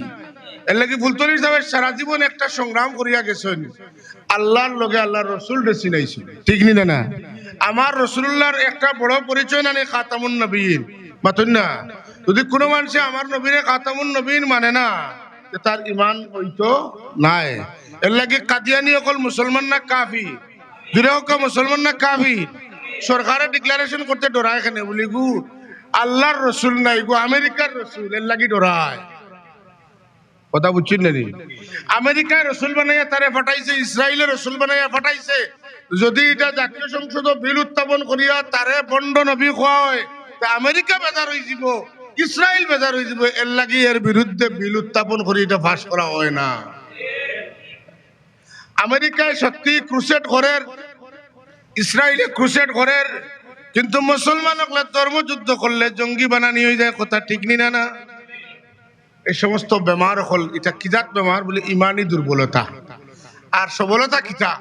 এর লাগি ফুলতলি ছাবে সারা জীবন একটা সংগ্রাম করিয়া গেছইন। আল্লাহর লগে আল্লাহর রসুলরে চিনাইছইন। ঠিক নি না, না? আমার রসুলুল্লাহর একটা বড় পরিচয় না নি খাতামুন নবিয়্যিন? মাতইন না। যদি কুনু মানষে আমার নবীরে খাতামুন নবিয়্যিন মানে না, তে তার ইমান অইতো নায়। এর লাগি কাদিয়ানি অকল মুসলমান না কাফির? জুরে কউক্কা, মুসলমান না কাফির? সরকারে declaration করতে ডরায় কেনে? বুলে ইগু আল্লাহর রসুল নায়, ইগু আমেরিকার রসুল, এর লাগি ডরায়। কথা বুঝছইন না নি? আমেরিকায় রসুল বানাইয়া তারে ফাটাইছে, ইসরাইলে রসুল বানাইয়া ফাটাইছে, যদি ইটা জাতীয় সংসদো বিল উত্থাপন করিয়া তারে ভণ্ড নবী কওয়া অয়, তে আমেরিকা বেজার অইযিবো, ইসরাইল বেজার অইযিবো। এরলাগি এর বিরুদ্ধে বিল উত্থাপন করি ইটা পাস করা অয় না। আমেরিকায় সত্যি ক্রুসেড করের, ইসরাইলে ক্রুসেড করের, কিন্তু মুসলমান অকলে ধর্মযুদ্ধ করলে জঙ্গি বানানি অইযায়। কথা ঠিক নি না? না, এই সমস্ত বেমার অকল, ইটা কি জাত বেমার? বুলে ইমানি দুর্বলতা। আর সবলতা কিতা?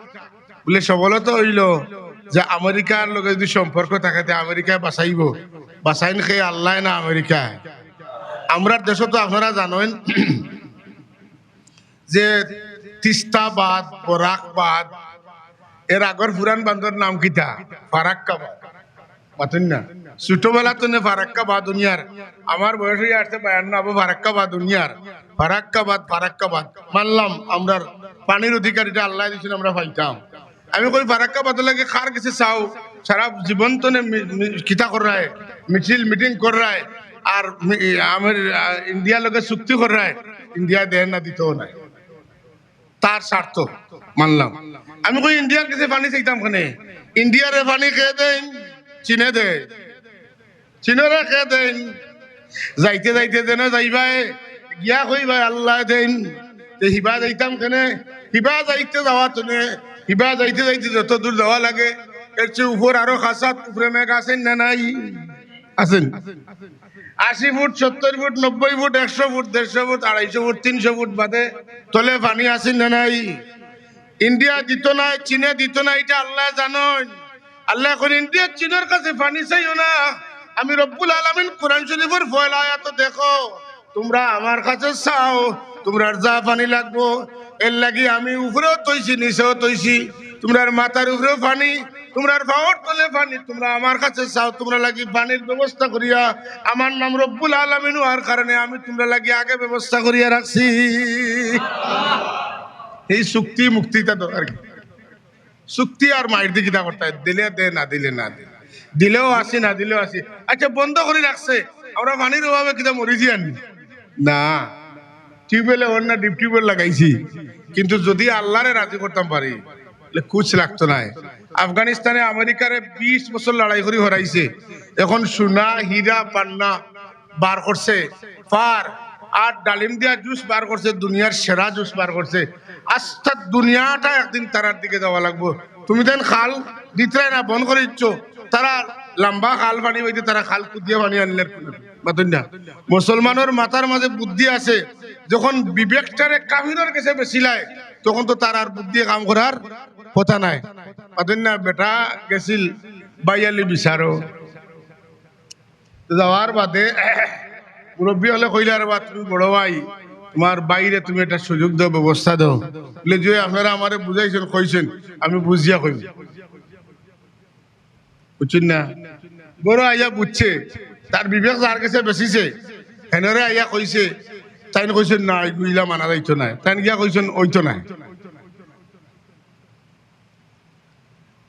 বুলে সবলতা অইলো যে আমেরিকার লগে যদি সম্পর্ক থাকে, তে আমেরিকায় বাচাইবো। বাচাইন কে? আল্লায় না আমেরিকায়? আমরার দেশো তো আপনারা জানইন যে তিস্তাবাদ, বরাকবাদ, এর আগর পুরান বান্দর নাম কিতা? ফারাক্কাবাদ। মাতইন না? ছোটবেলা তনে ফারাক্কাবাদ হুনিয়ার, আমার বয়স অইয়া আইছে বায়ান্ন, আবু ফারাক্কাবাদ হুনিয়ার, ফারাক্কাবাদ, ফারাক্কাবাদ। মানলাম, আমরার পানির অধিকার ইটা আল্লায় দিছইন, আমরা পাইতাম। আমি কই, ফারাক্কাবাদর লাগি কার গেছে চাও? সারা জীবন তনে মি-, মি-, কিতা কররায়, মিছিল মিটিং কররায়, আর মি-, আমার, আ, ইন্ডিয়ার লগে চুক্তি কররায়, ইন্ডিয়া দেয় না, দিতও নায়, তার স্বার্থ। মানলাম। আমি কই, ইন্ডিয়ার গেছে পানি চাইতাম কেনে? ইন্ডিয়ারে পানি কে দেইন? চীনে দেয়। চীনরে কে দেইন? যাইতে যাইতে যেন যাইবায়, গিয়া কইবায় আল্লায় দেইন। তে হিবা যাইতাম কেনে? হিবা যাইতে যাওয়া তনে, হিবা যাইতে যাইতে যত দূর যাওয়া লাগে, এর চেয়ে উপর আরো খাসাত উপরে মেঘ আছেন না নাই? আছেন। আশি ফুট, সত্তর ফুট, নব্বই ফুট, একশো ফুট, দেড়শো ফুট, আড়াইশো ফুট, তিনশো ফুট বাদে তলে পানি আছেন না নাই? ইন্ডিয়া দিত নায়, চীনে দিত নায়, ইটা আল্লায় জানইন। আল্লায় কইন, ইন্ডিয়া চীনর কাছে পানি চাইও না। আমি রব্বুল আলামিন কোরআন শরীফর পয়লা আয়াতো দেখো, তুমরা আমার কাছে চাও, তুমরার যা পানি লাগবো, এরলাগি আমি উপরেও তইছি, নিচেও তইছি, তুমরার মাথার উপরেও পানি, তুমরার পাওর তলে পানি, তুমরা আমার কাছে চাও, তুমরার লাগি পানির ব্যবস্থা করিয়া, আমার নাম রব্বুল আলামিন অওয়ার কারণে আমি তুমরার লাগি আগে ব্যবস্থা করিয়া রাখছি। এই চুক্তি মুক্তিটা দরকার কি? চুক্তি আর মাইর দি কিতা করতায়? দিলে দে, না দিলে না দে। দিলেও আছি, না দিলেও আছি। আচ্ছা, বন্ধ করি রাখছে, আমরা পানির অভাবে কিতা মরি যিয়ার নি? না, টিউবওয়েলে অর না, ডিপ টিউবওয়েল লাগাইছি, কিন্তু যদি আল্লারে রাজি করতাম পারি, তাইলে কুছ লাগতো নায়। আফগানিস্তানে আমেরিকারে বিশ বছর লড়াই করি হরাইছে, এখন সোনা, হীরা, পান্না বার করছে, পার আর ডালিম দিয়া জুস বার করছে, দুনিয়ার সেরা জুস বার করছে। আস্তা দুনিয়াটা একদিন তারার দিকে যাওয়া লাগবো। তুমি দেন খাল দিতরায় না, বন্ধ করি দিচ্ছ, তারা লম্বা খাল পানি বাইতে, তারা খাল কুদিয়া পানি আনলে। মাতইন না? মুসলমানর মাথার মাঝে বুদ্ধি আছে, যখন বিবেকটারে কাফিরর গেছে বেচিলায়, তখন তো তার আর বুদ্ধিয়ে কাম করার কথা নাই। মাতইন না? বেটা গেছিল বাইয়ালি বিচারো, যাওয়ার বাদে মুরব্বি অকলে কইলা, "রে বা, তুমি বড় ভাই, তুমার ভাইরে তুমি একটা সুযোগ দেও, ব্যবস্থা দেও।" বুলে, "জি, আপনারা আমারে বুঝাইছেন, কইছেন, আমি বুঝিয়া কইমু।" বুঝছইন না? বড় আইয়া বুঝছে, তার বিবেক যার গেছে বেচিছে, হেনরে আইয়া কইছে, তাইন কইছইন, "না, ইগু ইলা মানা যাইতো নায়।" তাইন গিয়া কইছইন, "অইতো নায়।"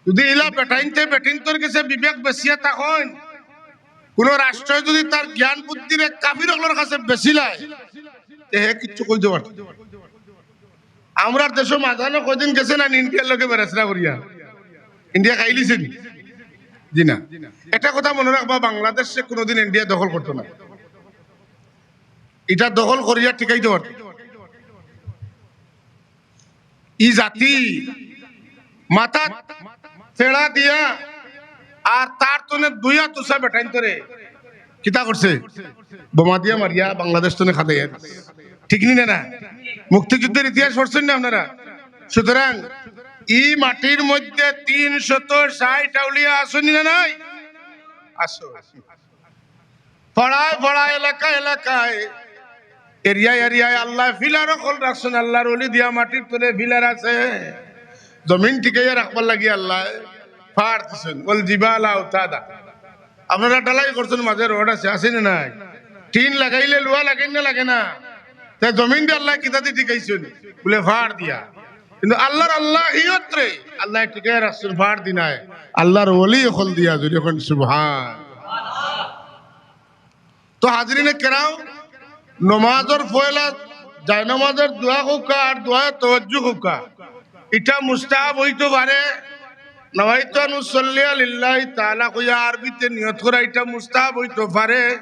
যদি ইলা বেটাইন্তে বেটিন্তর গেছে বিবেক বেচিয়া থাকইন, কুনু রাষ্ট্রয় যদি তার জ্ঞান বুদ্ধিরে কাফির অকলর কাছে বেচিলায়, তে হে কিচ্ছু কইতো পারতো না। আমরার দেশো মাঝখানো কয়দিন গেছে না ইন্ডিয়ার লগে বেড়াছেড়া করিয়া? ইন্ডিয়া খাইলিছে নি? জি না। একটা কথা মনো রাখবা, বাংলাদেশে কুনুদিন ইন্ডিয়া দখল করতো না, ইটা দখল করিয়া টিকাইতো পারতো। ই জাতি মাথাত ফেড়া দিয়া আর তার তনে দুইয়া তুষা বেটাইন্তরে কিতা করছে? বোমা দিয়া মারিয়া বাংলাদেশ তনে খাদাইয়া দিছে। ঠিক নি না? না, মুক্তিযুদ্ধর ইতিহাস পড়ছইন না আপনারা? সুতরাং ই মাটির মধ্যে তিনশত ষাইট আউলিয়া আছইন নি না নাই? আছো। পাড়ায় পাড়ায়, এলাকায় এলাকায়, এরিয়ায় এরিয়ায় আল্লায় ফিলার অকল রাখছইন। আল্লার ওলি দিয়া মাটির তলে ফিলার আছে। জমিন টিকাইয়া রাখবার লাগি আল্লায় ফাড় দিছইন। ওয়াল জিবালা আওতাদা। আপনারা ঢালাই করছইন, মাঝে রড আছে, আছে না নাই? টিন লাগাইলে লুয়া লাগে না, লাগে না? তে জমিন দি আল্লায় কিতা দি টিকাইছইন? বুলে ফাড় দিয়া। কিন্তু আল্লার আল্লাহিয়তরে আল্লায় টিকাইয়া রাখছইন ফাড় দি নায়, আল্লার ওলি অকল দিয়া। জোরে কইন সুবহান। তো হাজিরিনে কেরাম, নমাজর পয়লা জায়নমাজর দোয়া কউক্কা আর দোয়ায়ে তাওয়াজ্জুহ কউক্কা, ইটা মুস্তাহাব অইতো পারে, নাওয়াইতু আন উসাল্লিয়া লিল্লাহি তাআলা কইয়া আরবিতে নিয়ত করা ইটা মুস্তাহাব অইতো পারে,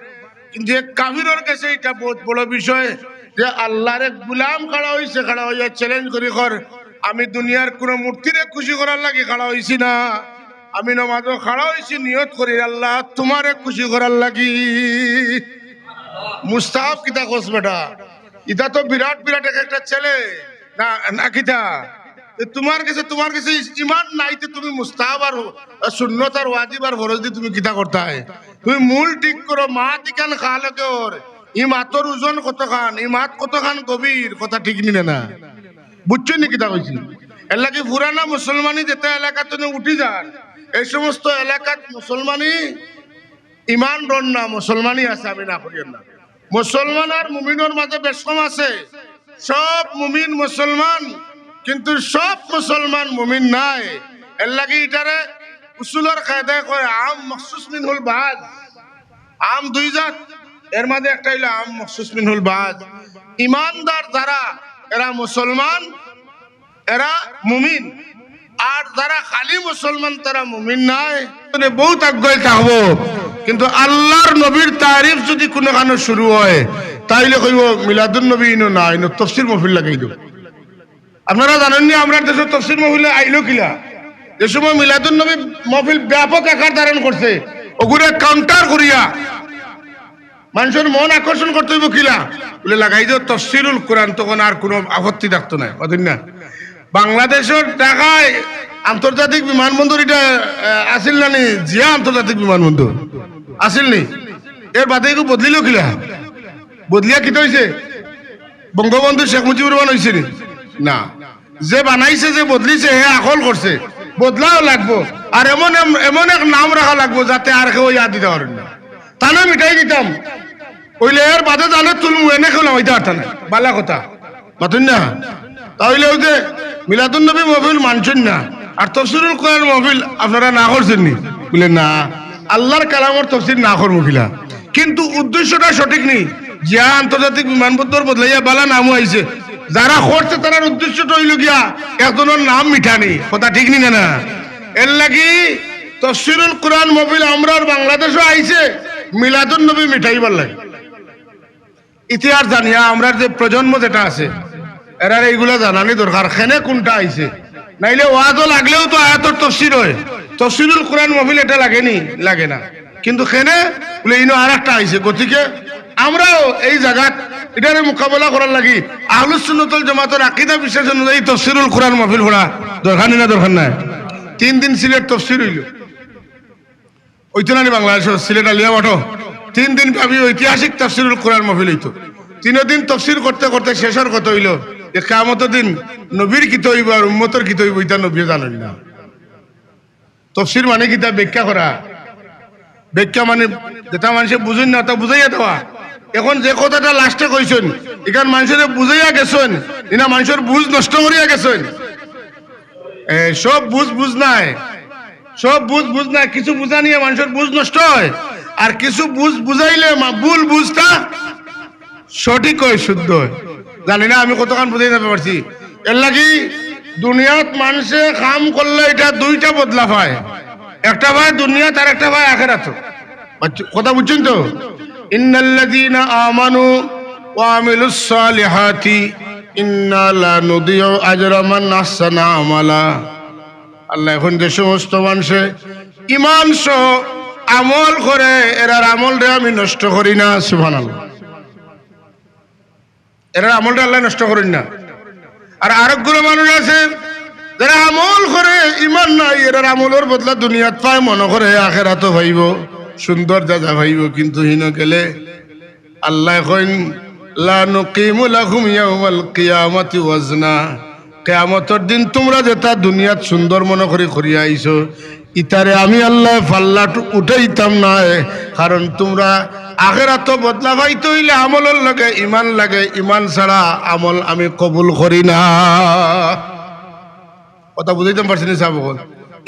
কিন্তু এক কাফিরর গেছে ইটা বউত বড় বিষয় যে আল্লার এক গুলাম খাড়া অইছে, খাড়া অইয়া challenge করি কর, "আমি দুনিয়ার কুনু মূর্তিরে খুশি করার লাগি খাড়া অইছি না, আমি নমাজো খাড়া অইছি নিয়ত করি আল্লা তুমারে খুশি করার লাগি।" মুস্তাহাব কিতা কস বেটা, ইতা তো বিরাট বিরাট এক একটা ছেলে না, না কিতা? তে তুমার গেছে, তুমার গেছে ইমান নাই, তে তুমি মুস্তাহাব আর সুন্নত আর ওয়াজিব আর ফরজ দি তুমি কিতা করতায়? তুমি মূল ঠিক করো, মাত ইখান খালেকর, ই মাতর ওজন কতখান, ই মাত কতখান গভীর, কথা ঠিক নি না? বুঝছো নি কিতা কইছি? এর লাগি পুরানা মুসলমানি যেতা এলাকাত তুমি উঠি যার, এই সমস্ত এলাকাত মুসলমানি ইমান রন না, মুসলমানি আছে, আমি না করিয়ার না। মুসলমান আর মুমিনর মাঝে বেশ কম আছে। সব মুমিন মুসলমান, কিন্তু সব মুসলমান মুমিন নায়। এর লাগি ইটারে উসুলর কায়দায় কয় আম মখসুস মিনহুল বাজ। আম দুই জাত, এর মাঝে একটা অইলো আম মখসুস মিনহুল বাজ। ইমানদার যারা, এরা মুসলমান, এরা মুমিন, আর যারা খালি মুসলমান তারা মুমিন নায়। মানে বউত আগুয়াই থাকবো, কিন্তু আল্লার নবীর তারিফ যুদি কুনুখানো শুরু অয়, তাইলে কইবো মিলাদুন নবী ইনো না, ইনো তফসির মহফিল লাগাই দেও। আপনারা জানইন নি আমরার দেশো তফসির মহফিল আইলো কিলা? যে সময় মিলাদুন নবী মহফিল ব্যাপক আকার ধারণ করছে, ওগুরে counter করিয়া মানষর মন আকর্ষণ করতে অইবো কিলা? বুলে, "লাগাই দেও তফসিরুল কোরআন, তখন আর কুনু আপত্তি থাকতো নায়।" অদিন না, বাংলাদেশর ঢাকায় আন্তর্জাতিক বিমানবন্দর ইটা, আহ, আছিল না নি? জিয়া আন্তর্জাতিক বিমানবন্দর আছিল নি? এর বাদে এগু বদলিলো কিলা? বদলিয়া কিতা অইছে? বঙ্গবন্ধু শেখ মুজিবুর রহমান অইছে নি? না। যে বানাইছে, যে বদলিছে, হে আকল করছে, বদলাও লাগবো। আর এমন এম-, এমন এক নাম রাখা লাগবো যাতে আর কেউ ইয়াদ দিতা পারইন না। তানে মিটাই দিতাম, অইলে এর বাদে জানে তুলমু, এনে কেউ লামাইতা পারতা নায়। বালা কথা, মাতইন না? তা অইলে অউ যে মিলাদুন নবী মহফিল মানছইন না, আর তফসিরুল কোরআন মহফিল আপনারা না করছইন নি? বুলে, "না, আল্লার কালামর তফসির না করমু কিলা?" কিন্তু উদ্দেশ্যটা সঠিক নি। জিয়া আন্তর্জাতিক বিমানবন্দর বদলাইয়া বালা নামও আইছে। যারা করছে তারার উদ্দেশ্যটা অইলো গিয়া একজনর নাম মিটানি। কথা ঠিক নি না? না, এর লাগি তফসিরুল কোরআন মহফিল আমরার বাংলাদেশো আইছে মিলাদুন নবী মিটাইবার লাগি। ইতিহাস জানিয়া আমরার যে প্রজন্ম যেটা আছে, এরারে ইগুলা জানানি দরকার, কেনে কুনটা আইছে। নাইলে ওয়াজও লাগলেও তো আয়াতর তফসির অয়, তফসিরুল কোরআন মহফিল এটা লাগে নি? লাগে না। কিন্তু কেনে বুলে ইনো আরেকটা আইছে, গতিকে আমরাও এই জাগাত ইটারে মোকাবেলা করার লাগি আহলুস সুন্নাত ওয়াল জামাতর আকিদা বিশ্বাস অনুযায়ী তফসিরুল কোরআন মহফিল করা দরকার নি না? দরকার নায়? তিন দিন সিলেট তফসির অইলো, অইতো না নি বাংলাদেশো, সিলেট আলিয়া মঠো? তিন দিন ব্যাপী ঐতিহাসিক তফসিরুল কোরআন মহফিল অইতো। তিনো দিন তফসির করতে করতে শেষর কথা অইলো যে কিয়ামতর দিন নবীর কিতা অইবো আর উম্মতর কিতা অইবো, ইতা নবীয়ে জানইন না। তফসির মানে কিতা? ব্যাখ্যা করা। ব্যাখ্যা মানে যেটা মানষে বুঝইন না, ওটা বুঝাইয়া দেওয়া। এখন যে কথাটা লাস্টে কইছইন, ইখান মানষরে বুঝাইয়া গেছইন, ইনা মানষর বুঝ নষ্ট করিয়া গেছইন। এ, সব বুঝ বুঝ নায়, সব বুঝ বুঝ নায়। কিছু বুঝা নিয়া মানষর বুঝ নষ্ট অয়, আর কিছু বুঝ বুঝাইলে মা-, ভুল বুঝটা সঠিক অয়, শুদ্ধ অয়। জানি না আমি কতখান বুঝাইতাম পারছি। এর লাগি দুনিয়াত মানষে কাম করলে ইটা দুইটা বদলা পায়, একটা পায় দুনিয়াত আর একটা পায় আখেরাতো। বাচ-, কথা বুঝছইন তো? ইন্নাল্লাযীনা আমানু ওয়া আমিলুস সালিহাতি ইন্না লা নুদিউ আজরা মান আহসানা আমালা। আল্লায় কইন, যে সমস্ত মানষে ইমান সহ আমল করে, এরার আমলরে আমি নষ্ট করি না। সুবহানাল্লাহ। এরার আমলরে আল্লায় নষ্ট করইন না। আর আরক গুলা মানুষ আছে, যারা আমল করে, ইমান নাই, এরার আমলর বদলা দুনিয়াত পায়, মনো করে আখেরাতো পাইবো, সুন্দর জাজা পাইবো, কিন্তু হিনো গেলে আল্লায় কইন, "লা নুকিমু লাহুম ইয়াউমাল কিয়ামাতি ওয়াজনা।" কিয়ামতর দিন তুমরা যেটা দুনিয়াত সুন্দর মনো করি করিয়া আইছো, ইতারে আমি আল্লায় পাল্লাত উঠাইতাম নায়, কারণ তুমরা আখেরাতো বদলা পাইতে অইলে আমলর লগে ইমান লাগে, ইমান ছাড়া আমল আমি কবুল করি না। কথা বুঝাইতাম পারছি নি সাব অকল?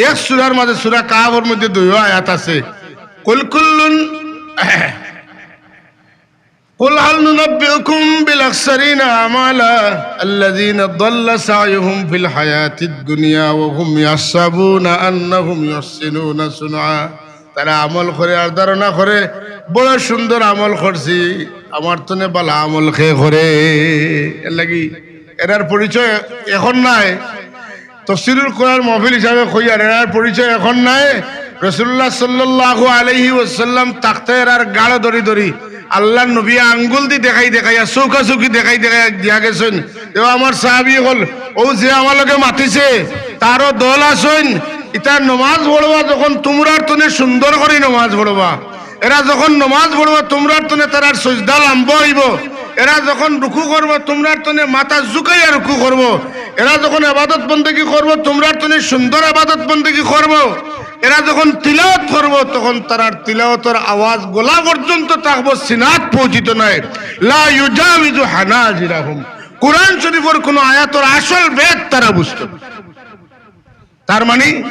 এক সূরার মাঝে, সূরা কাহাফর মধ্যে দুইও আয়াত আছে। কুল কুল্লুন قل هل ننبئكم بالأخسرين أعمالا الذين ضل سعيهم في الحياة الدنيا وهم يحسبون أنهم يحسنون صنعا। তারা আমল করে আর ধারণা করে, বড় সুন্দর আমল করছি, আমার তনে বালা আমল কে করে। এর লাগি এরার পরিচয় এখন নাই। তফসিরুল কোরআন মাহফিল হিসাবে কইয়ার, এরার পরিচয় এখন নাই। রাসূলুল্লাহ সাল্লাল্লাহু আলাইহি ওয়াসাল্লাম থাকতে এরার গাড় ধরি ধরি আল্লাহর নবী আঙ্গুল দি দেখাই দেখাইয়া, চৌকা চৌকি দেখাই দেখাইয়া দিয়া গেছইন। এও আমার সাহাবী অকল, ও যে আমার লগে মাতিছে, তারও দল আছইন। ইতা নমাজ পড়বা যখন তুমরার তনে সুন্দর করি নমাজ পড়বা, এরা যখন নমাজ পড়বো, তুমরার তনে তারার সজদা লম্বা অইবো। এরা যখন রুকু করবো, তুমরার তনে মাথা ঝুকাইয়া রুকু করবো। এরা যখন ইবাদত বন্দেগি করবো, তুমরার তনে সুন্দর ইবাদত বন্দেগি করবো। এরা যখন তিলাওয়াত করবো, তখন তারার তিলাওয়াতর আওয়াজ গলা পর্যন্ত থাকবো, সিনাত পৌঁছিত নায়। লা ইউজাবিজু হানাজিরাহুম। কোরআন শরীফর কোনো আয়াতর আসল ভেদ তারা বুঝতো না। তার মানে,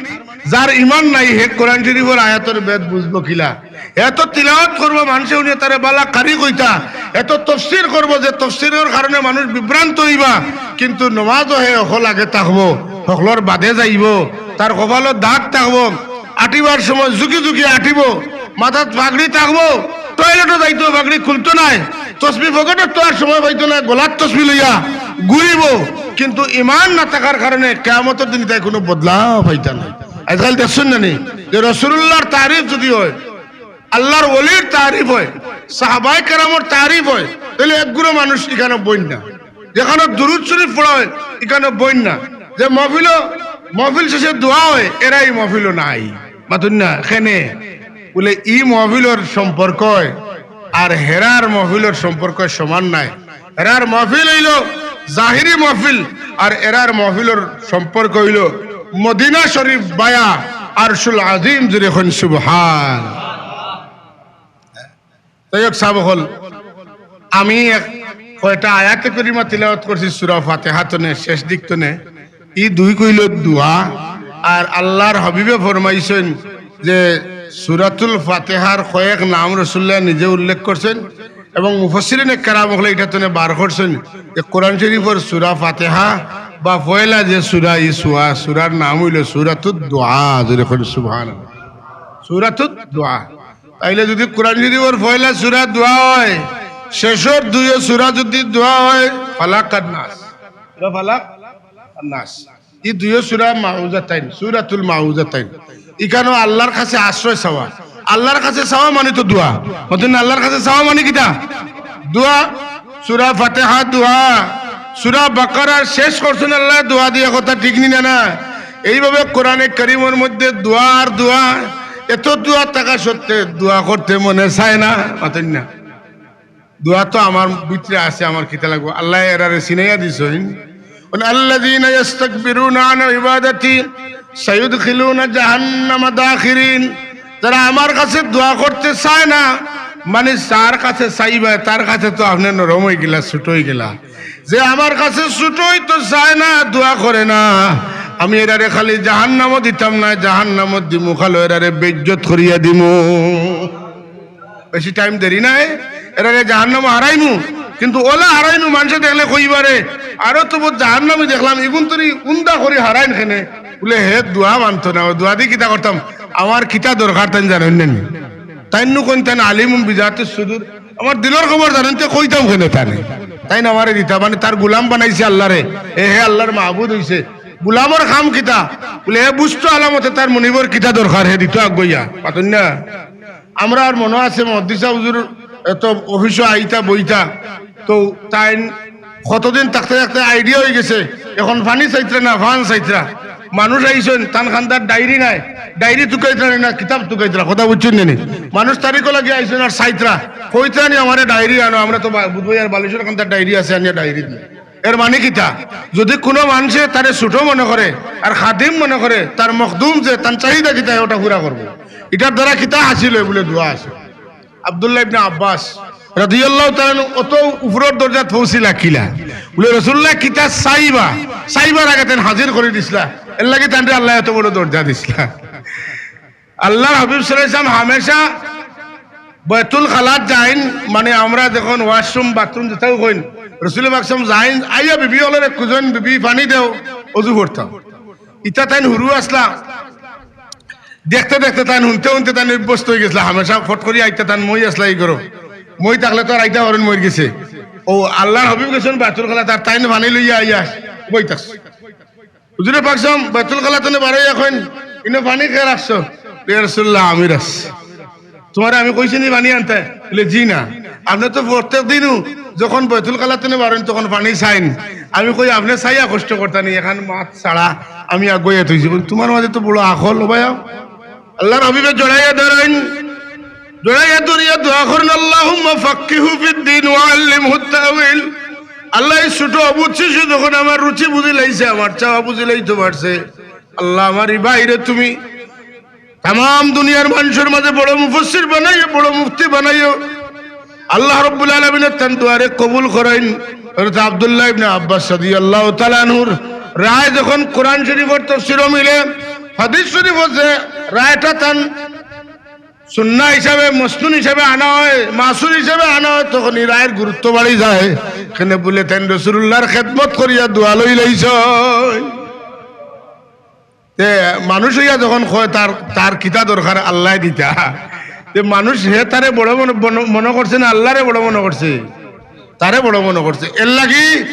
যার ইমান নাই, হে কোরআন শরীফর আয়াতর ভেদ বুঝবো কিলা? এত তিলাওয়াত করবো, মানষে হুনিয়া তারে বালা কারি কইতা, এত তফসির করবো যে তফসিরর কারণে মানুষ বিভ্রান্ত অইবা, কিন্তু নমাজও হে হকল আগে থাকবো, হকলর বাদে যাইবো, তার কপালো দাগ থাকবো, আটিবার সময় ঝুঁকি ঝুঁকি আটিবো, মাথাত পাগড়ি থাকবো, টয়লেটো যাইতো পাগড়ি খুলতো নায়, তসবি পকেটো থওয়ার সময় পাইতো না, গলাত তসবি লইয়া ঘুরিবো, কিন্তু ইমান না থাকার কারণে কিয়ামতর দিন তাই কোনো বদলা পাইতা না। আজকাল দেখছইন না নি যে রাসূলুল্লাহর তারিফ যদি হয়, আল্লাহর ওলির তারিফ হয়, সাহাবায়ে কেরামর তারিফ হয়, তাইলে এক গুরু মানুষ ইখানো বইন না। যেখানো দুরুদ শরীফ পড়া হয়, ইখানো বইন না। যে মহফিলো, মহফিল শেষে দোয়া হয়, এরা ই মহফিলো নাই। মাতুন না, কেনে? বুলে, ই মহফিলর সম্পর্ক আর হেরার মহফিলর সম্পর্ক সমান নায়। হেরার মহফিল অইলো জাহিরি মহফিল, আর এরার মহফিলর সম্পর্ক অইলো মদিনা শরীফ বায়া আরশুল আজিম। জোরে কইন সুবহান। যাই হোক, সাব অকল, আমি এক কয়টা আয়াতে করিমা তিলাওয়াত করছি সূরা ফাতিহা তনে, শেষ দিক তনে। ই দুই কইল দোয়া। আর আল্লাহর হাবিবে ফরমাইছইন যে সূরাতুল ফাতিহার কয়েক নাম রাসূলুল্লাহ নিজে উল্লেখ করছইন এবং মুফাসসিরিনে কেরাম অকলে ইটা তনে বার করছইন যে কোরআন শরীফর সূরা ফাতিহা বা পয়লা যে সূরা, ই সূরা, সূরার নাম অইল সূরাতুদ দোয়া। জোরে কইন সুবহানাল্লাহ। সূরাতুদ দোয়া। তাইলে যদি কোরআন শরীফর পয়লা সূরা দোয়া হয়, শেষর দুইও সূরা যদি দোয়া হয়, ফালাক আর নাস, সূরা ফালাক আর নাস, ই দুইও সূরা মাউজাতাইন, সূরাতুল মাউজাতাইন। ইখানো আল্লাহর কাছে আশ্রয় চাওয়া। আল্লাহর কাছে চাওয়া মানে তো দোয়া। মাতুন না, আল্লাহর কাছে চাওয়া মানে কিতা? দোয়া। সূরা ফাতিহা দোয়া, সূরা বাকারা শেষ করছইন আল্লাহ দোয়া দিয়া, কথা ঠিক নি না? না, এইভাবে কোরআনে কারীমর মধ্যে দোয়া আর দোয়া, এত দোয়া থাকা সত্ত্বে দোয়া করতে মনে চায় না। মাতুন না, দোয়া তো আমার ভিতরে আছে, আমার কিতা লাগবো? আল্লাহ এরারে চিনাইয়া দিছইন। আল্লাযীনা ইয়াস্তাকবিরুনা আন ইবাদাতি সায়ুদখিলুনা জাহান্নামা দাখিরিন। যারা আমার কাছে দোয়া করতে চায় না, মানে যার কাছে চাইবা, তার কাছে তো আপনে নরম অইগেলা, ছোট অইগেলা। যে আমার কাছে ছোট অইতো চায় না, দোয়া করে না, আমি এরারে খালি জাহান্নামো দিতাম না, জাহান্নামো দিমু, খালি এরারে বেইজ্জত করিয়া দিমু। বেশি টাইম দেরি নাই, এরারে জাহান্নামো হারাইমু। কিন্তু অলা হারাইমু, মানষে দেখলে কইবারে, "আরো তো বহুত জাহান্নামী দেখলাম, ইগুন তরি উন্দা করি হারাইন কেনে?" বুলে, "হে দোয়া মানতো না, অউ দোয়া দি কিতা করতাম? আমার কিতা দরকার তাইন জানইন না নি? তাইন নু কইন তাইন আলিমুন বিজাতিস সুদুর, আমার দিলর খবর জানইন, তে কইতাম কেনে তানে? তাইন আমারে দিতা, মানে তার গুলাম বানাইছে আল্লাহরে, এ হে আল্লাহর মাবুদ অইছে, গুলামর কাম কিতা?" বুলে, "হে বুঝতো আলামতে তার মনিবর কিতা দরকার, হে দিতো আগুয়াইয়া।" মাতুন না? আমরার মনো আছে মুহাদ্দিস হুজুর এত অফিসো আইতা বইতা, তো তাইন কতদিন থাকতে থাকতে আইডিয়া অইগেছে, এখন পানি চাইতরা না পান চাইতরা। মানুষ আইছইন, তান কান্দাত ডায়েরি নাই, ডায়েরি তুকাইতরা না কিতাব তুকাইতরা, কথা বুঝছইন নি? মানুষ তারিখো লাগি আইছইন আর চাইতরা, কইতরা নি, "আমারে ডায়েরি আনো, আমরা তো বা-, বুধবাই আর বালিশর কান্দাত ডায়েরি আছে, আনিয়া ডায়েরি দিই।" এর মানে কিতা? যদি কুনু মানষে তারে ছোট মনে করে আর খাদিম মনে করে, তার মখদুম যে তান চাহিদা কিতা, ওটা পুরা করবো। ইটার দ্বারা কিতা হাসিল অয়? বুলে দোয়া আছে। আব্দুল্লাহ ইবনে আব্বাস রাদিয়াল্লাহু তাআলা আনহু অত উপরর দরজাত পৌঁছিলা কিলা? বুলে, "রাসূলুল্লাহ কিতা চাইবা, চাইবার আগে তাইন হাজির করি দিছলা, এর লাগি তানরে আল্লাহ এত বড় দরজা দিছলা।" আল্লাহর হাবিব সাল্লাল্লাহু আলাইহি ওয়াসাল্লাম হামেশা বয়তুল খালাত যাইন, মানে আমরা যখন ওয়াশরুম, বাথরুম যেটাও কইন, রসুল পাক সাল্লাম যাইন, আইয়া বিবি অকলরে খুঁজন, "বিবি, পানি দেও, অজু করতাম।" ইতা তাইন হুরু আছলা, দেখতে দেখতে তাইন হুনতে হুনতে তাইন অভ্যস্ত অই গেছলা, হামেশা ফট করি আইতা তাইন মই আছলা ই ঘরো। মই থাকলে তো আর আইতা পারইন, মইর গেছে। ও আল্লাহর হাবিব গেছইন বয়তুল খালাত, আর তাইন পানি লইয়া আইয়া বই থাকছে। হুজুরে পাক সাল্লাম বয়তুল খালাত তনে বারইয়া কইন, "ইনো পানি কে রাখছো?" "ইয়া রাসূলুল্লাহ, আমি রাখছি।" "তুমারে আমি কইছি নি পানি আনতে?" বলে, "জি না।" "আপনে তো প্রত্যেক দিনউ যখন বয়তুল খালাত তনে বারইন তখন পানি চাইন। আমি কই, আপনে চাইয়া কষ্ট করতা নি, এখান মাত ছাড়া আমি আগুয়াইয়া থইছি।" বলে, "তুমার মাঝে তো বড় আকল, ও ভাইয়া।" আল্লাহর হাবিবে জড়াইয়া ধরইন, জড়াইয়া ধরিয়া দোয়া করইন, "আল্লাহুম্মা ফাক্কিহু ফিদ্দিন ওয়া আল্লিমহু তা'উইল।" আল্লাহ, এই ছোট অবুঝ শিশু যখন আমার রুচি বুঝিলাইছে, আমার চাওয়া বুঝিলাইতো পারছে, আল্লাহ, আমার ই ভাইরে তুমি তামাম দুনিয়ার মানষর মাঝে বড় মুফাসসির বানাইও, বড় মুফতি বানাইও। আল্লাহ রাব্বুল আলামিনে তান দোয়ারে কবুল করইন। হযরত আব্দুল্লাহ ইবনে আব্বাস রাদিয়াল্লাহু তাআলা আনহুর রায় যখন কোরআন শরীফর তফসিরো মিলে, হাদিস শরীফো যে রায়টা তান সুন্নাহ হিসাবে, মসনুন হিসাবে আনা অয়, মাসুর হিসাবে আনা অয়, তখন ই রায়ের গুরুত্ব বাড়ি যায়। কেনে বুলে তাইন রাসূলুল্লাহর খেদমত করিয়া দোয়া লইলাইছইন। তে মানুষ অইয়া যখন কয় তার, তার কিতা দরকার আল্লায় দিতা, তে মানুষ হে তারে বড় মনো, মনো, মনো করছে না আল্লারে বড় মনো করছে? তারে বড় মনো করছে। এরলাগি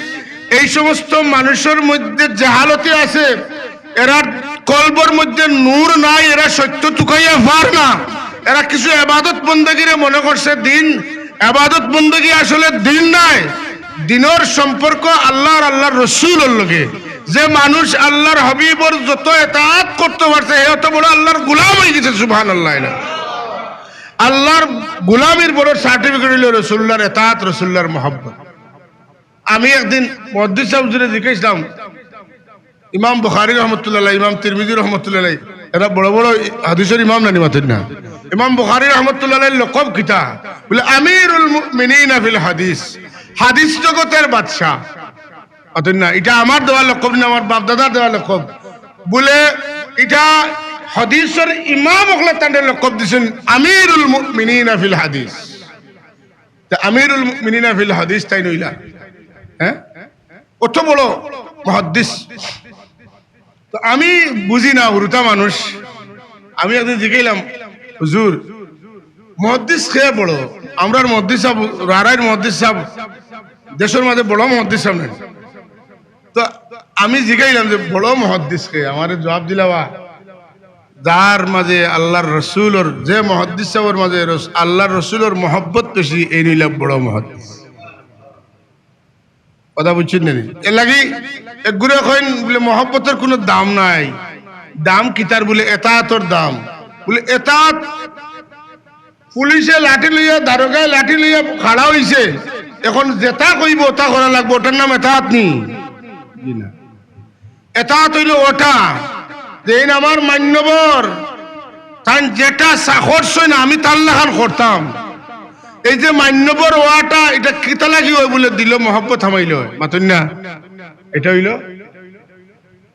এই সমস্ত মানষর মধ্যে জাহালতে আছে, এরার কলবর মধ্যে নূর নাই, এরা সত্য তুকাইয়া পার না। এরা কিছু এবাদত বন্দেগিরে মনো করছে দিন, এবাদত বন্দেগি আসলে দিন নায়। দিনর সম্পর্ক আল্লাহ আর আল্লাহর রসুলর লগে। যে মানুষ আল্লাহর হাবিবর যত এতাআত করতো পারছে, হে অত বড় আল্লাহর গোলাম অইগেছে। সুবহানাল্লাহ। আল্লাহর গোলামির বড় সার্টিফিকেট অইলো রসুলুল্লাহর এতাআত, রসুলুল্লাহর মহব্বত। আমি একদিন মুহাদ্দিস সাব হুজুরে জিকাইছলাম, ইমাম বুখারী রহমতুল্লাহ আলাইহি, ইমাম তিরমিজি রহমতুল্লাহ আলাইহি, এরা বড় বড় হাদিসর ইমাম নানি মাতইন না। ইমাম বুখারী রহমতুল্লাহ আলাইহির লকব কিতা? বুলে, "আমিরুল মুমিনিনা ফিল হাদিস", হাদিস জগতর বাদশা। মাতইন না, ইটা আমার দেওয়া লকব না, আমার বাপ দাদার দেওয়া লকব। বুলে, ইটা হাদিসর ইমাম অকলে তানরে লকব দিছইন, "আমিরুল মুমিনিনা ফিল হাদিস।" তে আমিরুল মুমিনিনা ফিল হাদিস তাইন অইলা, হ্যাঁ, অত বড় মুহাদ্দিস। তো আমি বুঝি না, হুরুতা মানুষ। আমি একদিন জিকাইলাম, "হুজুর, মুহাদ্দিস কে বড়?" আমরার মুহাদ্দিস সাব, রারাইর মুহাদ্দিস সাব, দেশর মাঝে বড় মুহাদ্দিস সাব নাই। তো আমি জিকাইলাম যে, "বড় মুহাদ্দিস কে?" আমারে জবাব দিলা, "বা, যার মাঝে আল্লাহর রসুলর, যে মুহাদ্দিস সাবর মাঝে রস-, আল্লাহর রসুলর মহব্বত বেশি, এইন অইলা বড় মুহাদ্দিস।" কথা বুঝছইন না নি? এরলাগি একগুরে কইন বুলে, "মহব্বতর কুনু দাম নাই।" দাম কিতার? বুলে, "এতাআতর দাম।" বুলে, "এতাআত পুলিশে লাঠি লইয়া, দারোগায় লাঠি লইয়া খাড়া অইছে, এখন যেটা কইবো ওটা করা লাগবো, ওটার নাম এতাআত নি?" জি না। এতাআত অইলো ওটা, যেইন আমার মান্যবর, তাইন যেটা চা-, করছইন আমি তার লাখান করতাম। এই যে মান্যবর ওয়াটা, ইটা কিতা লাগি অয় বুলে দিলো মহব্বত হামাইলো অয়, মাতইন না? ইটা অইলো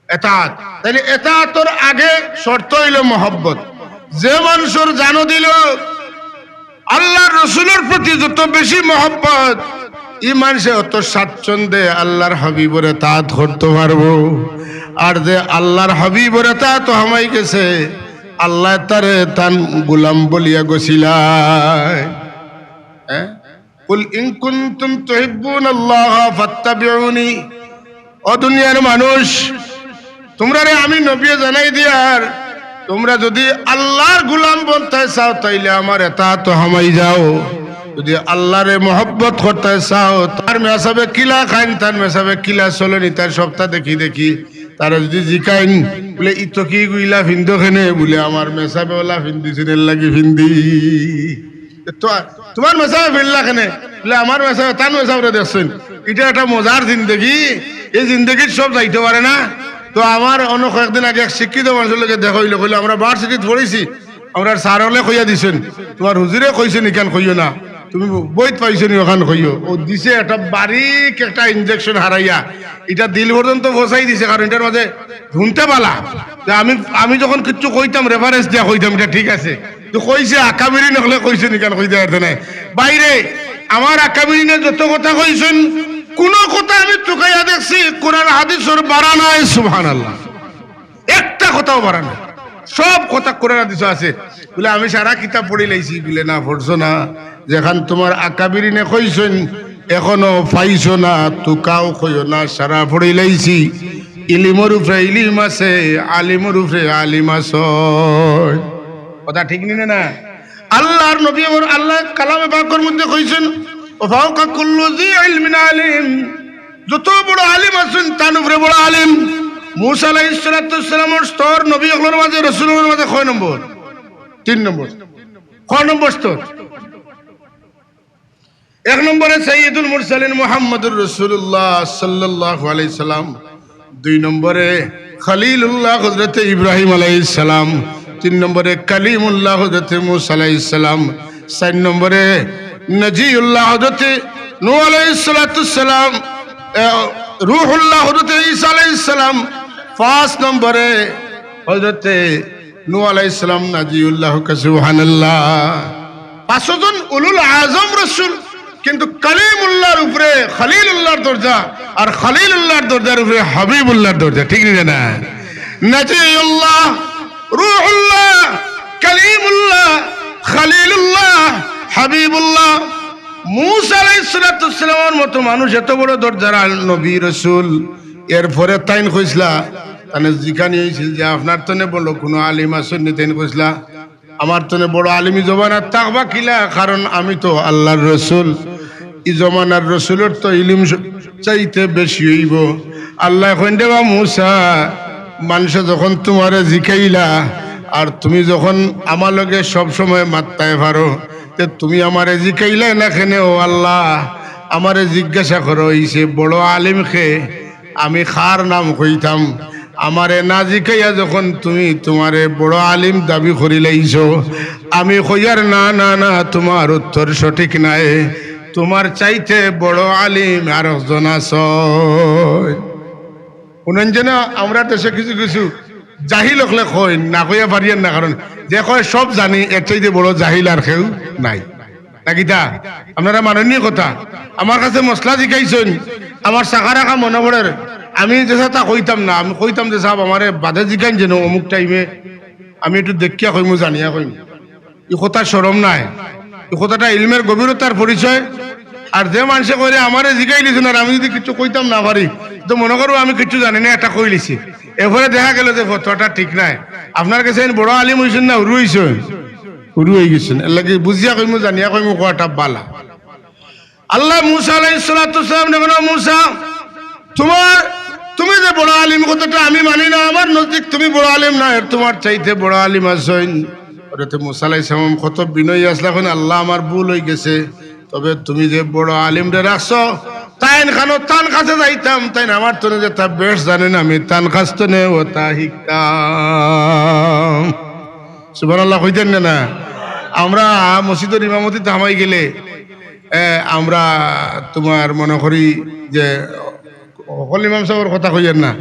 এতাআত। তাইলে এতাআতর আগে শর্ত অইলো মহব্বত। যে মানষর জানো দিলো আল্লাহর রসুলর প্রতি যত বেশি মহব্বত, ই মানষে অত স্বাচ্ছন্দ্যে আল্লাহর হাবিবর এতাআত করতো পারবো। আর যে আল্লাহর হাবিবর এতাআতো হামাই গেছে, আল্লায় তারে তান গোলাম বলিয়া গছিলাইন। হ্যাঁ? "কুল ইন কুনতুম তুহিব্বুনাল্লাহা ফাত্তাবিউনি।" ও দুনিয়ার মানুষ, তুমরারে আমি নবিয়ে জানাই দিয়ার, তুমরা যুদি আল্লাহর গোলাম বনতায় চাও, তাইলে আমার এতাআতো হামাই যাও। যুদি আল্লাহরে মহব্বত করতায় চাও, তার মেসাবে কিলা খাইন, তার মেসাবে কিলা চলইন, তার সবটা দেখি দেখি। তারে যুদি জিকাইন, বুলে, "ইতো কিগু ইলা ফিন্দো কেনে?" বুলে, "আমার মেসাবে ওলা ফিন্দিছইন, এরলাগি ফিন্দি।" তো তুমার মেসাবে ফিরলা কেনে? বুলে, "আমার মেসাবে তান মেসাবরে দেখছইন।" ইটা একটা মজার জিন্দেগি, এই জিন্দেগিত সব যাইতো পারে না। তো আমার অনো কয়েকদিন আগে এক শিক্ষিত মানষর লগে দেখা অইলো, কইলো, "আমরা ভার্সিটিত পড়ছি, আমরার স্যার অকলে কইয়া দিছইন, তুমার হুজুরে কইছইন ইখান কইও না, তুমি বইত পাইছো নি অখান কইও।" অউ দিছে একটা বারিক একটা ইনজেকশন হারাইয়া, ইটা দিল পর্যন্ত পৌঁছাই দিছে, কারণ ইটার মাঝে হুনতে পালা যে আমি, আমি যখন কিচ্ছু কইতাম, রেফারেন্স দিয়া কইতাম, ইটা ঠিক আছে। তো কইছে আকাবিরিন অকলে কইছইন, ইখান কইতে পারতে নায়। ভাইরে, আমার আকাবিরিনে যত কথা কইছইন, কুনু কথা আমি তুকাইয়া দেখছি, কোরআন হাদিসর বারা নাই, সুবহানাল্লাহ। একটা কথাও বারা নাই, সব কথা কোরআন হাদিসো আছে। বুলে, "আমি সারা কিতাব পড়ি লাইছি।" বুলে, "না, পড়ছো না। যেখান তুমার আকাবিরিনে কইছইন, এখনো পাইছো না, তুকাও কইও না, সারা পড়ি লাইছি।" ইলিমর উপরে ইলিম আছে, আলিমর উপরে আলিম আছে। কথা ঠিক নি না? আল্লাহর নবী এবং আল্লাহ কালামে পাকর মধ্যে কইছইন, "ওয়া ফাওকা কুল্লি যি ইলমিন আলিম।" যত বড় আলিম আছইন, তান উপরে বড় আলিম। মুসা আলাইহিস সালাতু ওয়াস সালামর স্তর নবী অকলর মাঝে, রসুল অকলর মাঝে কয় নম্বর? তিন নম্বর। কয় নম্বর স্তর? এক নম্বরে সাইয়্যিদুল মুরসালিন মুহাম্মদুর রাসূলুল্লাহ সাল্লাল্লাহু আলাইহি সাল্লাম, দুই নম্বরে খলিলুল্লাহ হযরতে ইব্রাহিম আলাইহিস সালাম, তিন নম্বরে কালিমুল্লাহ হযরতে মুসা আলাইহিস সালাম, চার নম্বরে নাজিউল্লাহ হযরতে নূহ আলাইহিস সালাতু ওয়াস সালাম, এ, রূহুল্লাহ হযরতে ঈসা আলাইহিস সালাম, পাঁচ নম্বরে হযরতে নূহ আলাইহিস সালাম নাজিউল্লাহ, সুবহানাল্লাহ। পাঁচজন উলুল আজম রসুল, কিন্তু কালিমুল্লাহর উপরে খলিলুল্লাহর দরজা, আর খলিলুল্লাহর দরজার উপরে হাবিবুল্লাহর দরজা, ঠিক নি না? নাজিউল্লাহ, রূহুল্লাহ, কালিমুল্লাহ, খলিলুল্লাহ, হাবিবুল্লাহ। মুসা আলাইহিস সালাতু ওয়াস সালামর মতো মানুষ এত বড় দরজার আল-, নবী রসুল, এরপরে তাইন কইছলা, তানে জিকানি অইছিল যে, "আপনার তনে বড় কুনু আলিম আছইন নি?" তাইন কইছলা, "আমার তনে বড় আলিম ই জমানাত থাকবা কিলা, কারণ আমি তো আল্লাহর রসুল, ই জমানার রসুলর তো ইলিম স-, চাইতে বেশি অইবো।" আল্লায় কইন, "রে বা মুসা, মানষে যখন তুমারে জিকাইলা, আর তুমি যখন আমার লগে সব সময় মাততায় পারো, তে তুমি আমারে জিকাইলায় না কেনে? ও আল্লাহ, আমারে জিজ্ঞাসা করা অইছে, বড় আলিম কে?" আমি কার নাম কইতাম? আমারে না জিকাইয়া যখন তুমি তুমারে বড় আলিম দাবি করিলাইছো, আমি কইয়ার, "না, না, না, তুমার উত্তর সঠিক নায়, তুমার চাইতে বড় আলিম আরকজন আছইন।" হুনইন যে না, আমরার দেশে কিছু কিছু জাহিল অকলে কইন, না কইয়া পারিয়ার না, কারণ যে কয় সব জানি, এর চাইতে বড় জাহিল আর কেউ নাই। না কিতা? আপনারা মানইন নি কথা? আমার কাছে মসলা জিকাইছইন, আমার চাকা রাখা মনো পড়ের, আমি যেতা তা কইতাম না, আমি কইতাম যে, "সাব, আমারে বাদে জিকাইন যেন অমুক টাইমে, আমি একটু দেখিয়া কইমু, জানিয়া কইমু।" ই কথা শরম নায়? ই কথাটা ইলমের গভীরতার পরিচয়। আর যে মানষে কইরে, "আমারে জিকাইলিছইন আর আমি যুদি কিচ্ছু কইতাম না পারি, তো মনো করবো আমি কিচ্ছু জানি না, এটা কইলিছি।" এরপরে দেখা গেল যে ফতোয়াটা ঠিক নায়। আপনার গেছে এইন বড় আলিম অইছইন না হুরু অইছইন? হুরু অইগেছইন। এরলাগি বুঝিয়া কইমু, জানিয়া কইমু, কওয়াটা বালা। আল্লায় মুসা আলাইহিস সালাতু ওয়াস সালামরে কইন, "মুসা, তুমার, তুমি যে বড় আলিম কথাটা আমি মানি না, আমার নজদিক তুমি বড় আলিম না, এর তুমার চাইতে বড় আলিম আছইন।" হযরতে মুসা আলাইহিস সালাম কত বিনয়ী আছলা, কইন, "আল্লাহ, আমার ভুল অইগেছে, তবে তুমি যে বড় আলিমরে রাখছো, তাইন খানো তান কাছে যাইতাম, তাইন আমার তনে যেতা বেশ জানইন, আমি তান কাছ তনে অতা হিকতাম।" সুবহানাল্লাহ কইতাম না না? আমরা মসজিদর ইমামতিত হামাই গেলে, এ, আমরা তুমার মনো করি যে হকল ইমাম সাবর কথা কইয়ার না,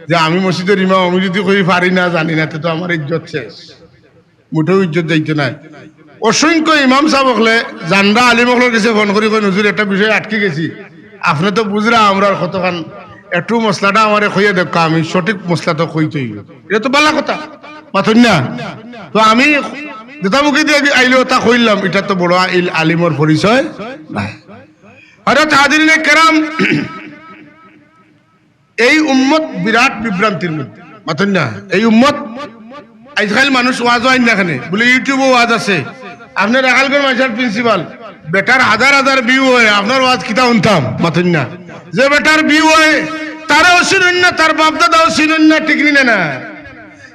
যে আমি মসজিদর ইমাম, আমি যুদি কই পারি না, জানি না, তে তো আমার ইজ্জত শেষ। মুটেও ইজ্জত যাইতো নায়। অসংখ্য ইমাম সাব অকলে জানরা আলিম অকলর গেছে ফোন করি কইন, "হুজুর, একটা বিষয় আটকি গেছি, আপনে তো বুঝরা আমরার কতখান, একটু মসলাটা আমারে কইয়া দেউক্কা, আমি সঠিক মসলা তো কইতই।" ইটা তো বালা কথা, মাতইন না? তো আমি যেতা মুখেদি আইলো অতা কইলাম, ইটা তো বড় আইল-, আলিমর পরিচয় নায়। হযরত হাজিরিনে কেরাম, এই উম্মত বিরাট বিভ্রান্তির মধ্যে, মাতইন না? এই উম্মত, আইজকাইল মানুষ ওয়াজও আইন না কেনে, বুলে YouTube-ও ওয়াজ আছে। আপনে রাখালগঞ্জ মাদ্রাসার principal, বেটার হাজার হাজার view অয়, আপনার ওয়াজ কিতা হুনতাম, মাতইন না? যে বেটার view অয়, তারেও চিনইন না, তার বাপ দাদাও চিনইন না, ঠিক নি না?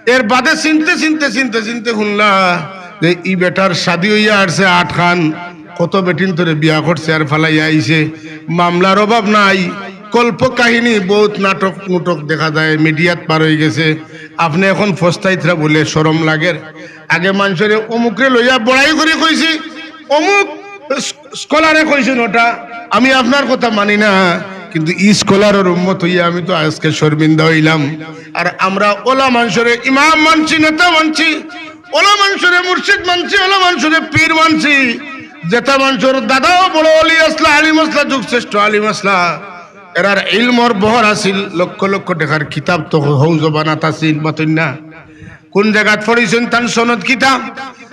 এর বাদে চিনতে চিনতে চিনতে চিনতে হুনলা যে ই বেটার শাদি অইয়া আরছে আটখান, কত বেটিন্তরে বিয়া করছে আর ফালাইয়া আইছে। মামলার অভাব নাই, কল্প কাহিনী, বউত নাটক নুটক দেখা যায়, মিডিয়াত বার অইগেছে। আপনে অখন ফস্তাইতরা বুলে শরম লাগের। আগে মানষরে অমুকরে লইয়া বড়াই করি কইছি, অমুক স-, স্কলারে কইছইন অটা, আমি আপনার কথা মানি না, কিন্তু ই স্কলারর উম্মত অইয়া আমি তো আজকে শরমিন্দা অইলাম। আর আমরা অলা মানষরে ইমাম মানছি, নেতা মানছি, অলা মানষরে মুর্শিদ মানছি, অলা মানষরে পীর মানছি। যেতা মানষর দাদাও বড় অলি আছলা, আলিম আছলা, যুগশ্রেষ্ঠ আলিম আছলা, এরার ইলমর বহর আছিল, লক্ষ লক্ষ টেকার কিতাব তো হউ জমানাত আছিল, মাতইন না? কুন জাগাত পড়ছইন, তান সনদ কিতা?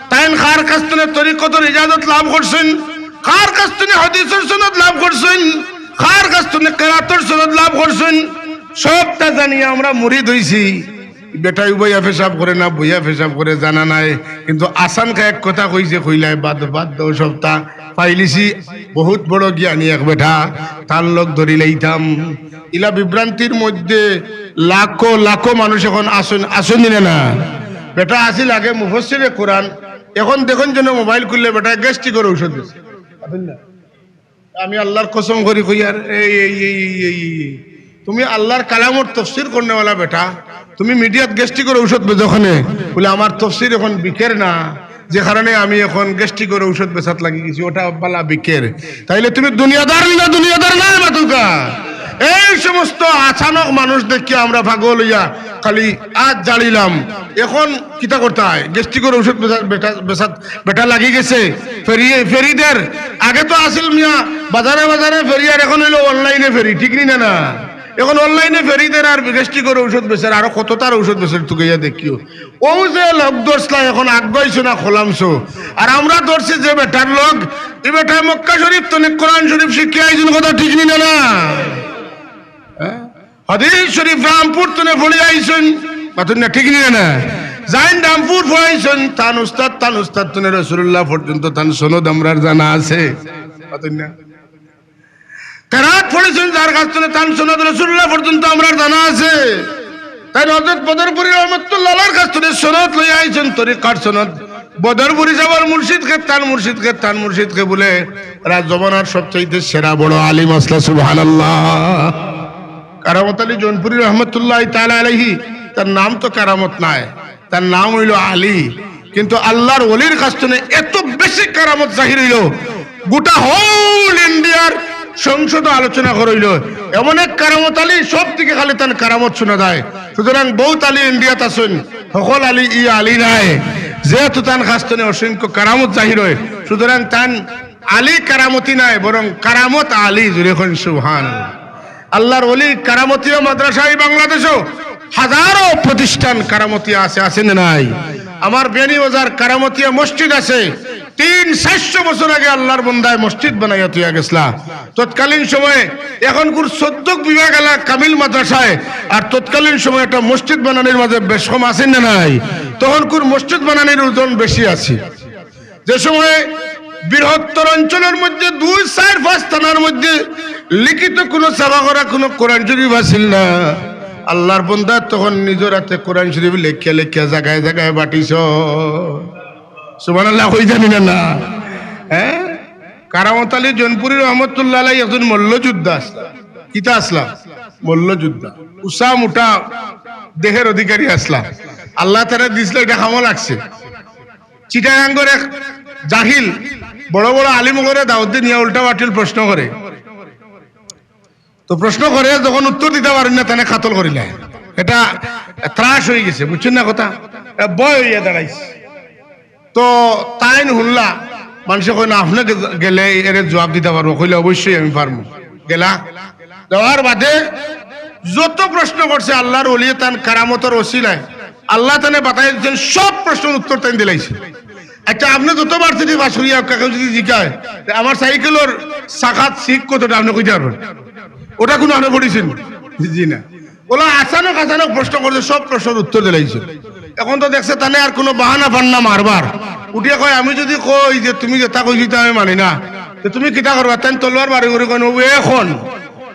তাইন কার কাছ থনে তরিকতর ইজাজত লাভ করছইন? কার কাছ থনে হাদিসর সনদ লাভ করছইন? কার কাছ থনে কেরাতর সনদ লাভ করছইন? সবতা জানিয়া আমরা মুরিদ অইছি। বেটায় উবাইয়া পেশাব করে না বইয়া পেশাব করে জানা নাই, কিন্তু আসান খায় এক কথা কইছে, কইলায় বাদ, বাদ দেও সবতা। পাইলিছি বহুত বড় জ্ঞানী এক বেটা, তান লগ ধরি লইতাম। ইলা বিভ্রান্তির মধ্যে লাখো লাখো মানুষ এখন আছইন, আছইন নি না? বেটা আছিল আগে মুফাসসিরে কোরআন, এখন দেখইন যেন মোবাইল খুললে বেটায় গ্যাস্ট্রিকর ঔষধ দিছে। আমি আল্লার কসম করি কইয়ার, এই, এই, এই, এই, এই, এই, তুমি আল্লার কালামর তফসির করনেওয়ালা বেটা, তুমি মিডিয়াত গ্যাস্ট্রিকর ঔষধ বেচো কেনে? বলে, আমার তফসির এখন বিকের না, যে কারণে আমি এখন গ্যাস্ট্রিকর ঔষধ বেচাত লাগি গেছি, ওটা বালা বিকের। তাইলে তুমি দুনিয়াদার না, দুনিয়াদার না মাতুকা? এই সমস্ত আচানক মানুষ দেখিয়া আমরা পাগল অইয়া খালি আত জাড়িলাম। এখন কিতা করতায়? গ্যাস্ট্রিকর ঔষধ বেচা-, বেটা, বেচাত বেটা লাগি গেছে। ফেরি, ফেরিদের আগে তো আছিল মিয়া বাজারে বাজারে ফেরি, আর এখন অইলো অনলাইনে ফেরি, ঠিক নি না? না, এখন অনলাইনে ফেরিদের আর গ্যাস্ট্রিকর ঔষধ বেচের, আরো কততার ঔষধ বেচের, তুকাইয়া দেখিও। অউ যে লগ ধরছলা, এখন আগুয়াইছো না খোলামছো, আর আমরা ধরছি যে বেটার লগ, ই বেটায় মক্কা শরীফ থনে কোরআন শরীফ শিখিয়া আইছইন, কথা ঠিক নি না? না, হ্যাঁ? হাদিস শরীফ রামপুর থনে পড়িয়া আইছইন, মাতইন না, ঠিক নি না? যাইন রামপুর পড়াইছইন, তান উস্তাদ, তান উস্তাদ থনে রাসূলুল্লাহ পর্যন্ত তান সনদ আমরার জানা আছে, মাতইন না? কেরাত পড়ছইন যার কাছ থনে, তান সনদ রাসূলুল্লাহ পর্যন্ত আমরার জানা আছে। তাইন হযরত বদরপুরী রহমতুল্লাহ আলাইহির কাছ থনে সনদ লইয়া আইছইন, তরিকার সনদ। বদরপুরী সাবর মুর্শিদ কে, তান মুর্শিদ কে, তান মুর্শিদ কে বলে, এরা জমানার সবচাইতে সেরা বড় আলিম আছলা, সুবহানাল্লাহ। কারামত আলী জৌনপুরী রহমতুল্লাহ তাআলা আলাইহি, তার নাম তো কারামত নায়, তার নাম অইলো আলী। কিন্তু আল্লার ওলির কাছ থনে এত বেশি কারামত জাহির অইলো, গোটা whole ইন্ডিয়ার সংসদো আলোচনা করা অইলো। এমন এক কারামত আলী, সব দিকে খালি তান কারামত শুনা যায়। সুতরাং বউত আলী ইন্ডিয়াত আছইন, হকল আলী ই আলী নায়, যেহেতু তান কাছ থনে অসংখ্য কারামত জাহির অয়। সুতরাং তান আলী কারামতি নায়, বরং কারামত আলী। জোরে কইন সুবহানাল্লাহ। আল্লার ওলির কারামতীয় মাদ্রাসা ই বাংলাদেশো হাজারো প্রতিষ্ঠান কারামতিয়া আছে, আছে না নাই? আমার বিয়ানীবাজার কারামতিয়া মসজিদ আছে, তিন চাইরশো বছর আগে আল্লার বন্দায় মসজিদ বানাইয়া থইয়া গেছলা। তৎকালীন সময়ে, এখনকুর চৌদ্দ বিভাগ এলা কামিল মাদ্রাসায়, আর তৎকালীন সময়ে একটা মসজিদ বানানির মাঝে বেশকম আছে না নাই? তখনকুর মসজিদ বানানির ওজন বেশি আছে। যে সময়ে বৃহত্তর অঞ্চলর মধ্যে দুই, চাইর, পাঁচ থানার মধ্যে লিখিত কোনো ছাপা করা কোনো কোরআন শরীফ আছিল না, আল্লার বন্দায় তখন নিজর আতে কোরআন শরীফ লেখিয়া লেখিয়া জাগায় জাগায় বাটিছইন। সুবহানাল্লাহ কইতা নি না? না, হ্যাঁ? কারামত আলী জৌনপুরী রহমতুল্লাহ আলাইহি একজন মল্লযোদ্ধা আছলা। কিতা আছলা? মল্লযোদ্ধা। উচা মুটা দেহর অধিকারী আছলা। আল্লায় তারে দিছলা, ইটা কামো লাগছে। চিটাগাঙ্গর এক জাহিল বড় বড় আলিম অকলরে দাওত দি নিয়া উল্টা পাল্টা প্রশ্ন করে। তো প্রশ্ন করে, যখন উত্তর দিতা পারইন না, তানে কাতল করিলায়। এটা ত্রাস অইগেছে, বুঝছইন না কথা? এ ভয় অইয়া দাঁড়াইছে। তো তাইন হুনলা, মানষে কয় না, আপনে গে-, গেলে এরে জুয়াব দিতা পারবো। কইলা, অবশ্যই আমি পারমু। গেলা, যাওয়ার বাদে যত প্রশ্ন করছে, আল্লার ওলিয়ে তান কারামতর ওসিলায় আল্লায় তানে বাতাই দিছইন, সব প্রশ্নর উত্তর তাইন দিলাইছে। আচ্ছা, আপনে যত ভার্সিটি পাস করিয়া কেউ যদি জিকায়, তে আমার সাইকেলর চাকাত শিক কতটা, আপনে কইতা পারবা? ওটা কোনো আপনে পড়ছইন? জি না। অলা আচানক আচানক প্রশ্ন করছে, সব প্রশ্নর উত্তর দিলাইছে। এখন তো দেখছে তানে আর কোনো বাহানা পার না মারবার। উঠিয়া কয়, আমি যদি কই যে তুমি যেটা কইছো ইটা আমি মানি না, তে তুমি কিতা করবা? তাইন তলোয়ার বাড়ি করি কইন, "ও এখন,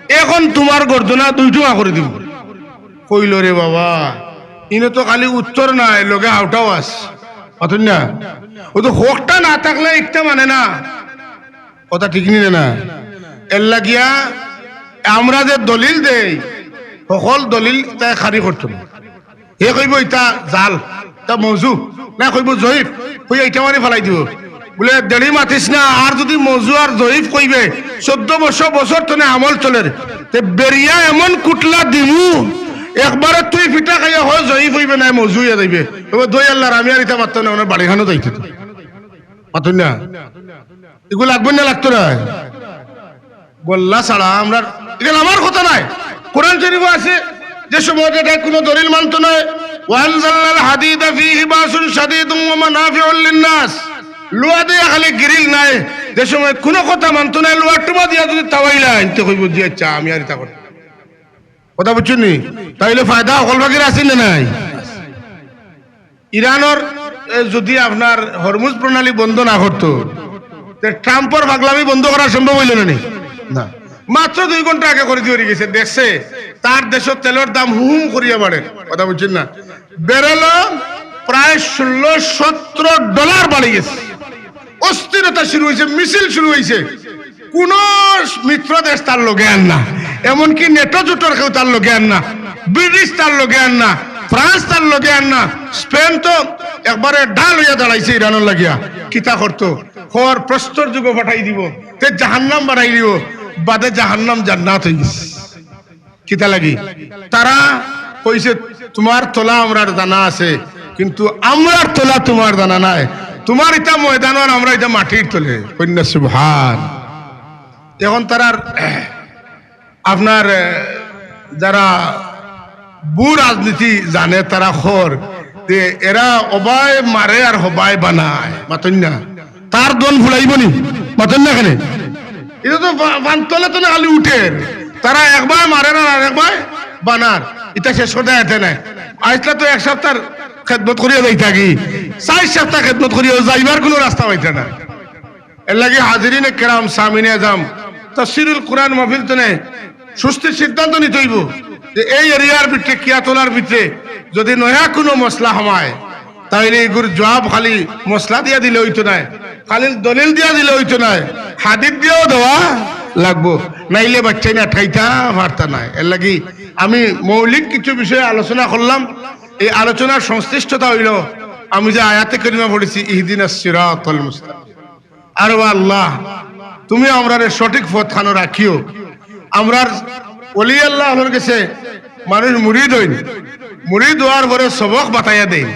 এখন তুমার গর্দনা দুই টুকরা করি দিমু।" কইলো, "রে বাবা, ইনো তো খালি উত্তর নায়, লগে হাউটাও আছে।" মাতইন না? অউ তো হকটা না থাকলে একটা মানে না। কথা ঠিক নি না? এর লাগিয়া আমরা যে দলিল দেই, হকল দলিল তাই খারি করতো না। হে কইবো, "ইটা জাল, ইটা মৌজু, না কইবো জয়ীফ, কইয়া ইটা মারি ফালাই দিবো।" বলে, "দেরি মাতিস না, আর যদি মৌজু আর জয়ীফ কইবে, চৌদ্দ বছর, বছর তনে আমল চলের, তে বেরিয়া এমন কুটলা দিমু, একবারে তুই ফিটা খাইয়া হয় জয়ীফ অইবে না, মৌজু অইয়া যাইবে। তবে দই আল্লাহর আমি আর ইতা মাততাম না, ওনার বাড়ি খানো যাইতে তো। মাতুন না। এগুলো লাগবে না, লাগতো না? গল্লা ছাড়া আমরা, এখানে আমার কথা নাই। কোরআন শরীফে আছে, যে সময় যেটা কোনো দলিল মানতো নায়, "ওয়ানজালনাল হাদিদা ফীহি বাসুন শাদীদুন ওয়া মানাফিউ লিন-নাস।" লোহা দিয়া খালি গ্রিল নায়, যে সময় কোনো কথা মানতো নায়, লোহার টুমা দিয়া যদি তাওয়াইলা আনতে কইব, "জি আচ্ছা, আমি আর ইতা করতাম।" কথা বুঝছইন নি? তাইলে ফায়দা হকল বাকির আছে না নাই? ইরানর, এ, যদি আপনার হরমুজ প্রণালী বন্ধ না করতো, তে ট্রাম্পর পাগলামি বন্ধ করা সম্ভব অইল না নি? না। মাত্র দুই ঘন্টা আগে করি দিয়া গেছে, দেখছে তার দেশর তেলর দাম হুম করিয়া বাড়ের। কথা বুঝছইন না? ব্যারেলো প্রায় ষোলো সতেরো ডলার বাড়ি গেছে। অস্থিরতা শুরু অইছে, মিছিল শুরু অইছে। কুনো মিত্র দেশ তার লগে আর না, এমনকি নেটো জোটর কেউ তার লগে আর না, ব্রিটিশ তার লগে আর না, ফ্রান্স তার লগে আর না। স্পেন তো একবারে ঢাল অইয়া দাঁড়াইছে ইরানর লাগিয়া। কিতা করতো? খর প্রস্তর যুগ পাঠাই দিব, তে জাহান্নাম বানাই দিব, বাদে জাহান্নাম জান্নাত অই গেছে। কিতা লাগি? তারা কইছে, "তোমার তলা আমরার জানা আছে, কিন্তু আমরার তলা তোমার জানা নাই। তোমার ইটা ময়দান আর আমরা ইটা মাটির তলে।" কইন না সুবহান। এখন তারার, আপনার, এ, যারা ভূ রাজনীতি জানে, তারা খর যে এরা অবায় মারে আর হবায় বানায়, মাতইন না। তার দন ফুলাইব নি? মাতইন না কেনে? ইটা তো বা-, বান তলে তলে খালি উঠের। তারা একবার মারের আর আরেকবার বানার। ইটা শেষ করতে আইতে নাই। আইসলা তো এক সপ্তাহ খেদমত করিয়া যাইতা কি? চার সপ্তাহ খেদমত করিয়া যাইবার কোনো রাস্তা পাইতা না। এর লাগি হাজিরিনে কেরাম, সামিনে আজাম, তাফসিরুল কোরআন মাহফিল তনে সুস্থির সিদ্ধান্ত নিতে অইব যে এই এরিয়ার ভিতরে, কিয়াতলার ভিতরে যদি নয়া কোনো মসলা হামায়, তাইলে এগুর জবাব খালি মসলা দিয়া দিলে অইতো নায়, খালি দলিল দিয়া দিলে অইতো নায়, হাদিস দিয়াও দেওয়া লাগবো, নাইলে বাচ্চাইন আটকাইতা পারতা নায়। এর লাগি আমি মৌলিক কিছু বিষয়ে আলোচনা করলাম। এই আলোচনার সংশ্লিষ্টতা অইল, আমি যে আয়াতে কারিমা পড়ছি, "ইহদিনাস সিরাতাল মুস্তাকিম।" আর ও আল্লাহ, তুমি আমরারে সঠিক পথ খানো রাখিও। আমরার ওলি আল্লাহ অকলর গেছে মানুষ মুরিদ অইন, মুরিদ অওয়ার পরে সবক বাতাইয়া দেইন,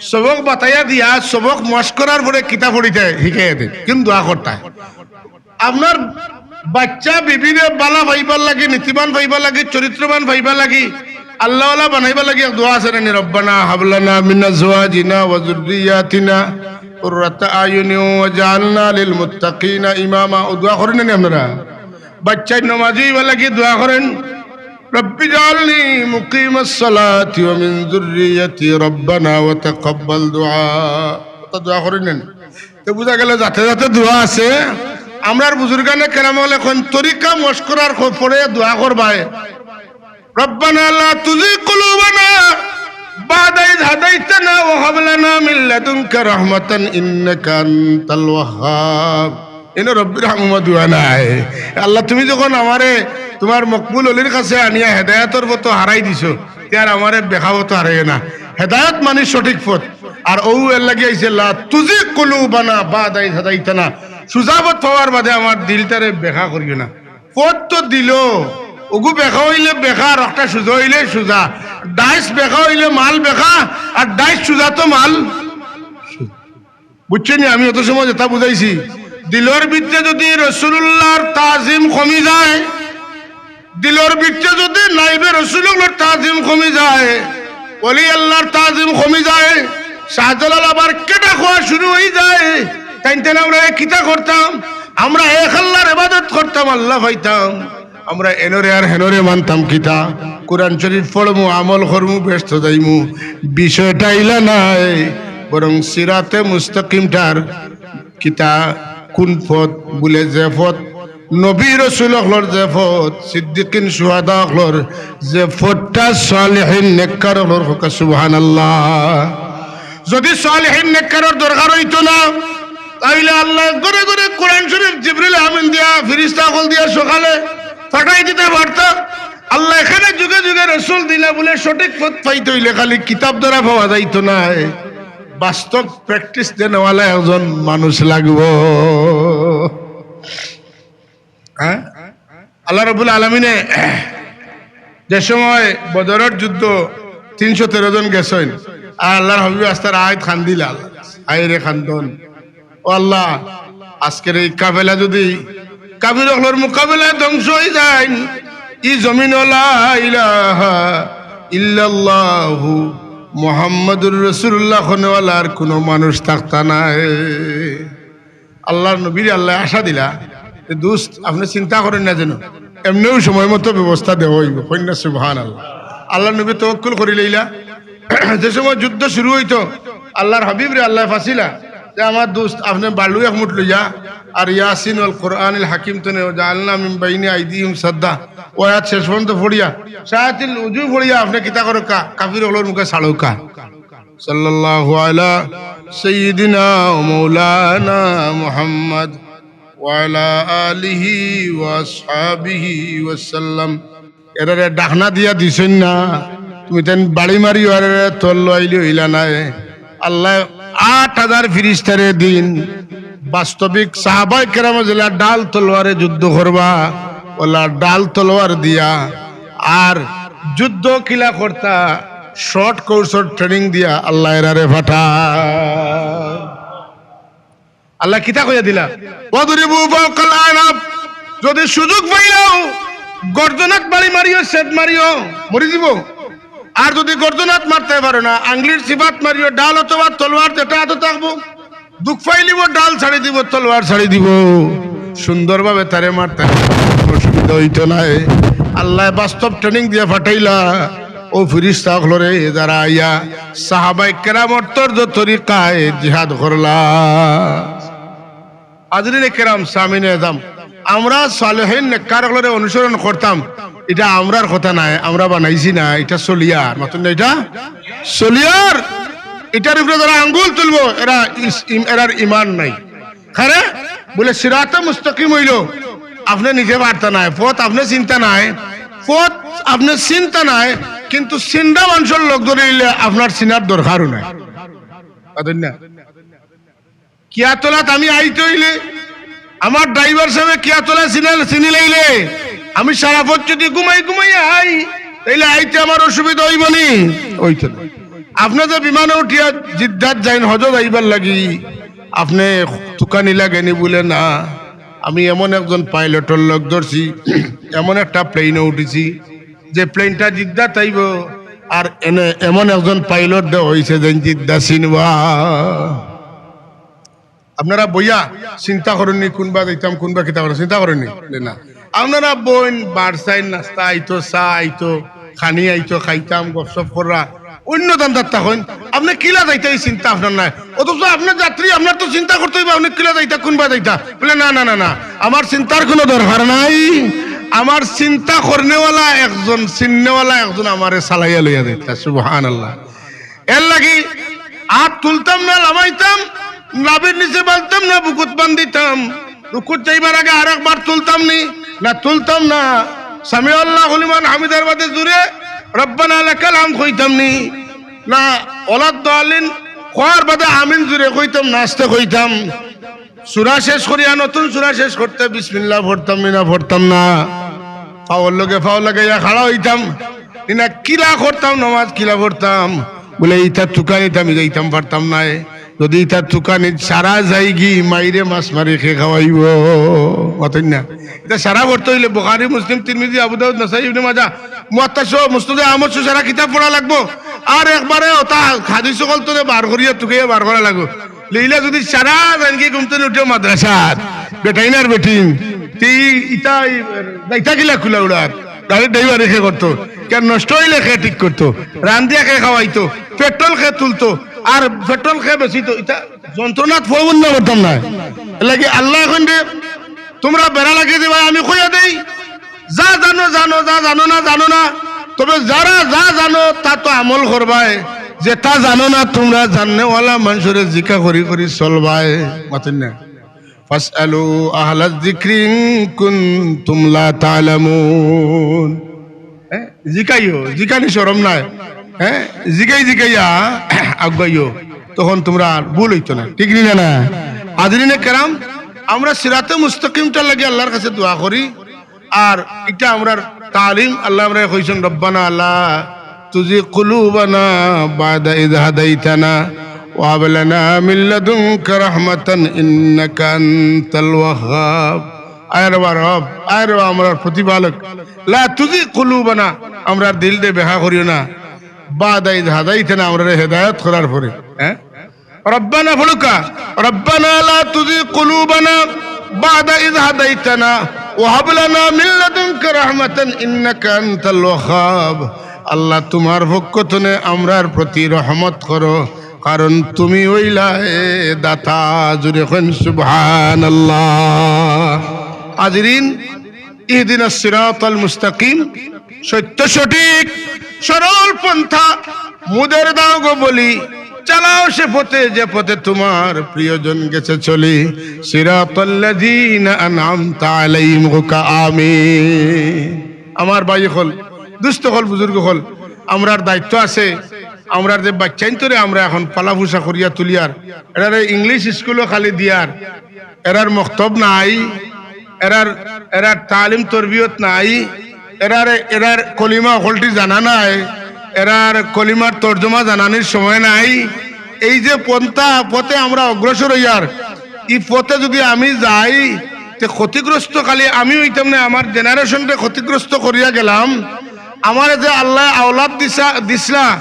সবক বাতাইয়া দিয়া সবক মশক করার পরে কিতা পড়িতে শিখাইয়া দেইন, কিন্তু দোয়া করতা। আপনার বাচ্চা বিবিরে বালা পাইবার লাগি, নীতিবান পাইবার লাগি, চরিত্রবান পাইবার লাগি, আল্লাহওয়ালা বানাইবার লাগি এক দোয়া আছে না নি? "রব্বানা হাবলানা মিন আজওয়াজিনা ওয়া যুররিয়াতিনা কুররাতা আয়ুনিন ওয়াজআলনা লিল মুত্তাকিনা ইমামা।" ও দোয়া করইন না নি আপনারা? বাচ্চায় নমাজি অইবার লাগি দোয়া করইন, "রব্বি জাআলনি মুকিমাস সালাতি ওয়া মিন যুররিয়াতি রব্বানা ওয়া তাকাব্বাল দুআ।" অতা দোয়া করইন না নি? তে বুঝা গেল যাতে যাতে দোয়া আছে। আমরার বুজুর্গানে কেরাম অকলে কইন তরিকা মশক করার খ-, পরে দোয়া করবায়, "রব্বানা লা তুযিগ কুলুবানা বা'দা ইয হাদাইতানা ওয়া হাব লানা মিন লাদুনকা রাহমাতান ইন্নাকা আনতাল ওয়াহ্হাব।" ইনো রব্বির হামহুমা দোয়া নাই। আল্লাহ, তুমি যখন আমারে তোমার মকবুল অলির কাছে আনিয়া হেদায়েতর পথো হারাই দিছো, তে আর আমারে বেকা পথো হারাইও না। হেদায়েত মানি সঠিক পথ। আর অউ এর লাগি আইছে, "লা তুযিগ কুলুবানা বা'দা ইয হাদাইতানা।" সুজা পথ পাওয়ার বাদে আমার দিলটারে বেকা করিও না। পথ তো দিলো, অগু বেকা অইলে বেকা, আর একটা সুজা অইলে সুজা। ডাইস বেকা অইলে মাল বেকা, আর ডাইস সুজা তো মাল। বুঝছইন নি? আমি অত সময় যেটা বুঝাইছি, দিলর ভিতরে যদি রসুলুল্লাহর তাজিম কমি যায়, দিলর ভিতরে যদি নাইবে রসুলুল্লাহর তাজিম কমি যায়, ওলি আল্লাহর তাজিম কমি যায়, শাহজালাল আবার কেটা খোয়া শুরু অই যায়, তাইন তেন আমরা এ কিতা করতাম? আমরা এক আল্লাহর ইবাদত করতাম, আল্লাহ পাইতাম। আমরা এনরে আর হেনরে মানতাম কিতা? কোরআন শরীফ পড়মু, আমল করমু, বেহেস্ত যাইমু। বিষয়টা ইলা নায়, বরং সিরাতে মুস্তাকিমটার কিতা, কোন পথ বুলে, যে পথ নবী রসুল অকলর যে পথ, সিদ্দিকিন শুহাদা অকলর যে পথটা, সালেহিন নেককার অকলর, কউক্কা সুবহানাল্লাহ। যদি সালেহিন নেককারর দরকার অইতো না, তাইলে আল্লায় ঘরে ঘরে কোরআন শরীফ জিবরিল আমিন দিয়া, ফিরিস্তা অকল দিয়া সকালে পাঠাই দিতা পারতা। আল্লায় এখানে যুগে যুগে রসুল দিলা বুলে সঠিক পথ পাইতে অইলে খালি কিতাব দ্বারা পাওয়া যাইতো নায়, বাস্তব প্র্যাকটিস দেনেওয়ালা একজন মানুষ লাগবো। হ্যাঁ, আল্লাহ রাব্বুল আলামিনে যে সময় বদরর যুদ্ধ তিনশো তেরো জন গেছইন, আর আল্লাহর হাবিব আস্তা রাইত কান্দিলা, আয় রে কান্দন, ও আল্লাহ, আজকের এই কাফেলা যদি কাফির অকলর মোকাবেলায় ধ্বংস অই যায়, ই জমিনো লা ইলাহা ইল্লাল্লাহু মুহাম্মাদুর রাসূলুল্লাহ কওনেওয়ালা আর কুনু মানুষ থাকতা নায়। আল্লাহর নবীরে আল্লায় আশা দিলা যে, "দোস্ত, আপনে চিন্তা করইন না যেন, এমনেউ সময় মতো ব্যবস্থা দেওয়া অইবো।" কইন না সুবহানাল্লাহ। আল্লাহর নবী তাওয়াক্কুল করিলাইলা। যে সময় যুদ্ধ শুরু অইতো, আল্লাহর হাবিবরে আল্লায় ফাছিলা যে, "আমার দোস্ত, আপনে বালু এক মুঠ লইয়া আর ইয়াসিন ওয়াল কুরআনিল হাকিম তনে ওয়া জাআলনা মিন বাইনি আইদিহিম সাদ্দা, ও আয়াত শেষ পর্যন্ত পড়িয়া, সায়াতিল উজু পড়িয়া আপনে কিতা করউক্কা, কাফির অকলর মুখে ছাড়উক্কা।" সাল্লাল্লাহু আলা সাইয়্যিদিনা ওয়া মাওলানা মুহাম্মদ ওয়া আলা আলিহি ওয়া আসহাবিহি ওয়া সাল্লাম। এরারে ডাকনা দিয়া দিছইন না, তুমি তাইন বাড়ি মারিও, এরারে তল লইলে অইলা নায়। আল্লায় আট হাজার ফিরিস্তারে দিন, বাস্তবিক সাহাবায়ে কেরামে যেলা ঢাল তলোয়ারে যুদ্ধ করবা, অলা ঢাল তলোয়ার দিয়া, আর যুদ্ধ কিলা করতা, short course-র training দিয়া আল্লায় এরারে পাঠায়। আল্লায় কিতা কইয়া দিলা? "ওয়াদরিবু ফাওকাল আনাক।" যদি সুযোগ পাইলাও, গর্দনাত বাড়ি মারিও, ছেদ মারিও, মরি যিবো। আর যদি গর্দনাত মারতায় পারো না, আঙ্গুলির চিপাত মারিও, ঢাল অথবা তলোয়ার যেটা আতো থাকবো, দুখ পাইলিবো, ঢাল ছাড়ি দিবো, তলোয়ার ছাড়ি দিবো। সুন্দরভাবে তারে মারতায়, অসুবিধা অইতো নায়। আল্লায় বাস্তব training দিয়া পাঠাইলা। অউ ফিরিস্তা অকলরে যারা আইয়া সাহাবায়ে কেরামর তর্জ তরিকায় জিহাদ করলা। হাজিরিনে কেরাম, সামিনে এজাম, আমরা সালেহিন নেককার অকলরে অনুসরণ করতাম, ইটা আমরার কথা নায়, আমরা বানাইছি না, ইটা চলিয়ার, মাতুন না, ইটা চলিয়ার। ইটার উপরে যারা আঙ্গুল তুলবো, এরা ইস-, ইম-, এরার ইমান নাই। কারে বুলে সিরাতে মুস্তাকিম অইলো, আপনে নিজে পারতা নায়, পথ আপনে চিনতা নায়, পথ আপনে চিনতা নায়, কিন্তু চিনরা মানষর লগ ধরিলে আপনার চিনার দরকারও নাই। বুঝলেন না? কিয়াতলাত আমি আইতে অইলে, আমার driver সাবে কিয়াতলা চিনাল-, চিনিলাইলে, আমি সারা পথ যদি ঘুমাই ঘুমাই আই, তাইলে আইতে আমার অসুবিধা অইবো নি? অইতো না। আপনে যে বিমানে উঠিয়া জিদ্দাত যাইন হজো যাইবার লাগি, আপনে তুকানি লাগেনি বুলে না, আমি এমন একজন pilot-র লগ ধরছি, এমন একটা plane-ও উঠিছি যে plane-টা জিদ্দাত আইবো, আর এনে এমন একজন pilot দেওয়া অইছে যেন জিদ্দা চিনবা। আপনারা বইয়া চিন্তা করইন নি, কুনবা যাইতাম, কুনবা কিতা করইন, চিন্তা করইন নি? না। আপনারা বইন, বার চাইন, নাস্তা আইতো, চা আইতো, খানি আইতো, খাইতাম, গপসপ কররা, অইন্য ধান্দাত থাকইন। আপনে কিলা যাইতা, ই চিন্তা আপনার নাই। অথচ আপনার যাত্রী, আপনার তো চিন্তা করতে অইবো, আপনে কিলা যাইতা, কুনবা যাইতা। বুলে, "না, না, না, না, আমার চিন্তার কুনু দরকার নাই। আমার চিন্তা করনেওয়ালা একজন, চিননেওয়ালা একজন আমারে চালাইয়া লইয়া যাইতা।" সুবহানাল্লাহ। এর লাগি আত তুলতাম না, লামাইতাম, নাভির নিচে বানতাম না, বুকুত বান্ধিতাম। রুকুত যাইবার আগে আরেকবার তুলতাম নি? না, তুলতাম না। সামিআল্লাহু লিমান হামিদার বাদে জুরে রব্বানা লাকাল হামদ কইতাম নি? না, ওয়ালাদ দাল্লিন কওয়ার বাদে আমিন জুরে কইতাম না, আস্তে কইতাম? সূরা শেষ করিয়া, নতুন সূরা শেষ করতে বিসমিল্লাহ পড়তাম নি না, পড়তাম না? পাওর লগে পাও লাগাইয়া খাড়া অইতাম নি না, কিলা করতাম, নামাজ কিলা পড়তাম? বুলে, "ইতা তুকানিত আমি যাইতাম পারতাম নায়। যদি ইতা তুকানিত সারা যাইগি, মাইরে মাছ মারি কে খাওয়াইবো।" মাতইন না। ইতা সারা পড়তে অইলে বুখারী, মুসলিম, তিরমিজি, আবু দাউদ, নাসাই, ইবনে মাজাহ, মুওয়াত্তা সহ, মুসনাদে আহমদ সহ সারা কিতাব পড়া লাগবো। আর একবারে ওটা হাদিস অকল তনে বার করিয়া তুকাইয়া বার করা লাগবো। লইলা যদি সারা জানকি ঘুম তনে উঠে মাদ্রাসাত, বেটাইন আর বেটিন, তে ইতা, ইতা কিলা কুলা উড়ার? গাড়ির ড্রাইভারে কে করতো? কেন নষ্ট অইলে কে ঠিক করতো? রান্দিয়া কে খাওয়াইতো? পেট্রোল কে তুলতো? আর পেট্রোল কে বেচিতো? ইতা যন্ত্রণাত পড়বো না, করতাম না। এর লাগি আল্লায় কইন দে, তুমরা বেড়া লাগিয়া দিবায়, আমি কইয়া দেই, যা জানো জানো, যা জানো না জানো না। তবে যারা যা জানো তা তো আমল করবায়, যেটা জানো না তুমরা জাননেওয়ালা মানষরে জিকা করি করি চলবায়। মাতইন না। "ফাসআলু আহলায যিকরি ইন কুনতুম লা তা'লামুন।" হ্যাঁ? জিকাইও, জিকানি শরম নাই। হ্যাঁ? জিকাই জিকাইয়া আগুয়াইও, তখন তুমরা আর ভুল অইতো না। ঠিক নি না, না? হাজিরিনে কেরাম, আমরা সিরাতে মুস্তাকিমটার লাগি আল্লাহর কাছে দোয়া করি, আর ইটা আমরার তালিম, আল্লায় আমরারে কইছইন, "রব্বানা লা তুযিগ কুলুবানা বা'দা ইয হাদাইতানা ওয়া হাব লানা মিন লাদুনকা রাহমাতান ইন্নাকা আনতাল ওয়াহ্হাব।" আয় রে বা রব, আয় রে বা আমরার প্রতিপালক, লা তুযিগ কুলুবানা, আমরার দিলরে বেকা করিও না, বা'দা ইয হাদাইতানা, আমরারে হেদায়েত করার পরে, হ্যাঁ? রব্বানা পড়উক্কা, রব্বানা লা তুযিগ কুলুবানা বা'দা ইয হাদাইতানা ওয়া হাব লানা মিন লাদুনকা রাহমাতান ইন্নাকা আনতাল ওয়াহ্হাব। আল্লাহ, তুমার পক্ষ তনে আমরার প্রতি রহমত করো, কারণ তুমি অইলায় দাতা। জুরে কইন সুবহানাল্লাহ। হাজিরিন, ইহদিনাস সিরাতাল মুস্তাকিম, সত্য সঠিক সরল পন্থা, মুদের দাও গো বলি, চালাও সে পথে যে পথে তুমার প্রিয়জন গেছে চলি। সিরাতাল্লাযীনা আনআমতা আলাইহিম, কউক্কা আমিন। আমার ভাই অকল, দুস্ত অকল, বুজুর্গ অকল, আমরার দায়িত্ব আছে, আমরার যে বাইচ্চাইন্তরে আমরা এখন পালা-পুষা করিয়া তুলিয়ার, এরারে ইংলিশ স্কুলো খালি দিয়ার, এরার মক্তব নাই, এরার, এরার তালিম তরবিয়ত নাই, এরার, এরার কলিমা অকলটি জানা নাই, এরার কলিমার তর্জমা জানানির সময় নাই। এই যে পন্থা, পথে আমরা অগ্রসর অইয়ার, ই পথে যুদি আমি যাই, তে ক্ষতিগ্রস্ত খালি আমি অইতাম না, আমার জেনারেশনরে ক্ষতিগ্রস্ত করিয়া গেলাম। আমারে যে আল্লায় আওলাদ দিছা, দিছলা,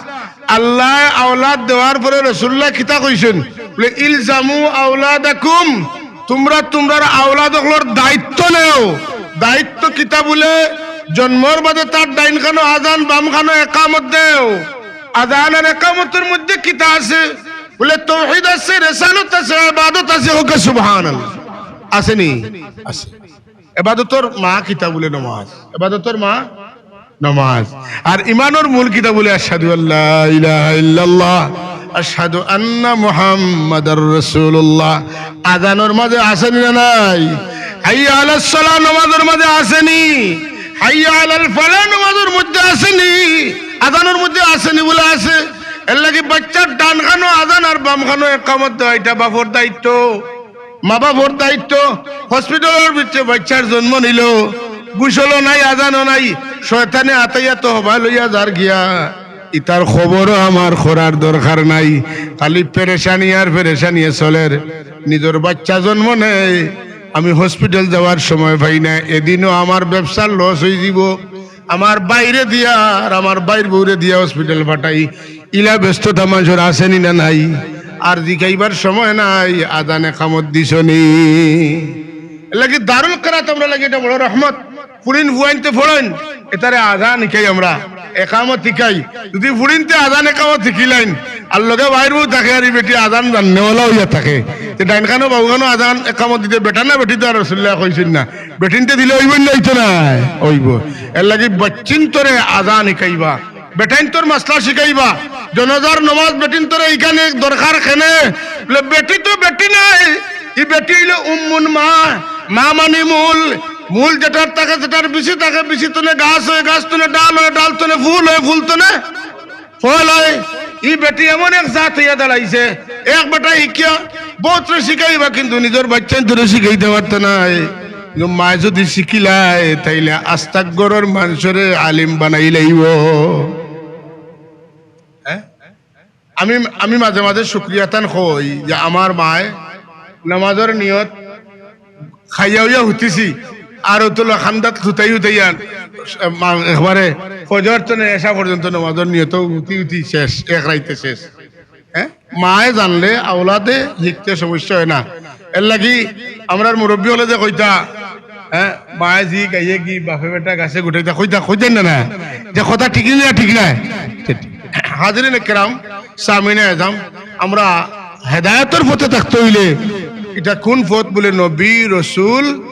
আল্লায় আওলাদ দেওয়ার পরে রসুলুল্লায় কিতা কইছইন? বলে, "ইলজামু আওলাদাকুম", তুমরা তুমরার আওলাদ অকলর দায়িত্ব নেও। দায়িত্ব কিতা? বলে, জন্মর বাদে তার ডাইন কানো আজান, বাম কানো একামত দেও। আজান আর একামতর মধ্যে কিতা আছে? বলে, তৌহিদ আছে, রেসালত আছে, ইবাদত আছে। কউক্কা সুবহানাল্লাহ। আছে নি? আছে। এবাদতর মা কিতা? বলে, নমাজ। এবাদতর মা নমাজ। আর ইমানর মূল কিতা? বলে, আশহাদু আল্লা ইলাহা ইল্লাল্লাহ, আশহাদু আন্না মুহাম্মাদার রাসূলুল্লাহ। আজানর মাঝে আছে নি না নাই? হাইয়া আলাস সালাহ নমাজর মাঝে আছে নি? হাইয়া আলাল ফালাহ নমাজর মধ্যে আছে নি? আজানর মধ্যে আছে নি? বলে, আছে। এরলাগি বাইচ্চার ডান কানো আজান আর বাম কানো একামত দেওয়া, ইটা বাপর দায়িত্ব। মা-বাপর দায়িত্ব। হসপিটালর ভিতরে বাইচ্চার জন্ম নিলো, গোসলও নাই, আজানও নাই, শয়তানে আতাইয়া তো হবায় লইয়া যার গিয়া। ইতার খবরও আমার করার দরকার নাই। খালি পেরেশানি আর পেরেশানিয়ে চলের। নিজর বাইচ্চা জন্ম নেয়, আমি হসপিটাল যাওয়ার সময় পাই না, এদিনও আমার ব্যবসার লস অইযিবো। আমার ভাইরে দিয়া আর আমার ভাইর বউরে দিয়া হসপিটাল পাঠাই, ইলা ব্যস্ততা মানষর আছে নি না নাই? আর জিকাইবার সময় নাই, আজান একামত দিছো নি? এরলাগি দারুল কেরাত আমরার লাগি ইটা বড় রহমত। ফুড়িন ফুয়াইন্তে পড়ইন, এতারে আজান হিকাই আমরা, একামত হিকাই। যুদি ফুড়িন্তে আজান একামত হিকিলাইন, আর লগে ভাইর বউ থাকে, আর ই বেটি আজান জাননেওয়ালা অইয়া থাকে, তে ডাইন কানো বাউ কানো আজান একামত দিতে বেটা না বেটি? তো আর রসুলুল্লায় কইছইন না, বেটিন্তে দিলে অইবো না, অইতো নায়, অইবো। এরলাগি বাইচ্চিন্তরে আজান হিকাইবা, বেটাইন্তর মাসলা শিখাইবা। জনাজার নমাজ বেটিন্তরে ইখানে দরকার কেনে? বলে, বেটি তো বেটি নায়, ই বেটি অইলো উম্মুন মা। মা মানি মূল, মূল যেটার থাকে, যেটার বিচি থাকে, বিচি তনে গাছ অয়, গাছ তনে ডাল অয়, ডাল তনে ফুল অয়, ফুল তনে ফল অয়। ই বেটি এমন এক জাত অইয়া দাঁড়াইছে, এক বেটায় হিকিয়া বউতরে শিখাইবা, কিন্তু নিজর বাইচ্চাইন্তরে শিখাইতা পারতা নায়। কিন্তু মায় যুদি শিখিলায়, তাইলে আস্তা ঘরর মানষরে আলিম বানাইলাইবো। হ্যাঁ? আমি, আমি মাঝে মাঝে শুকরিয়া তান কই যে আমার মায় নমাজর নিয়ত খাইয়া অইয়া হুতিছি, আর অতলা খান্দাত হুতাই হুতাইয়া, মা-, একবারে ফজর তনে এশা পর্যন্ত নমাজর নিয়ত হুতি হুতি শেষ, এক রাইতে শেষ। হ্যাঁ? মায়ে জানলে আওলাদে হিকতে সমস্যা অয় না। এরলাগি আমরার মুরব্বি অকলে যে কইতা, হ্যাঁ, মায়ে জি গাইয়ে গি, বাপে বেটা গাছে গুটাইতা, কইতা, কইতা না, না? যে কথা ঠিক না, ঠিক নায়? হাজিরিন একরাম, সামিনা এজাম, আমরা হেদায়েতর পথে থাকতে অইলে, ইটা কুন পথ? বলে, নবী, রসুল,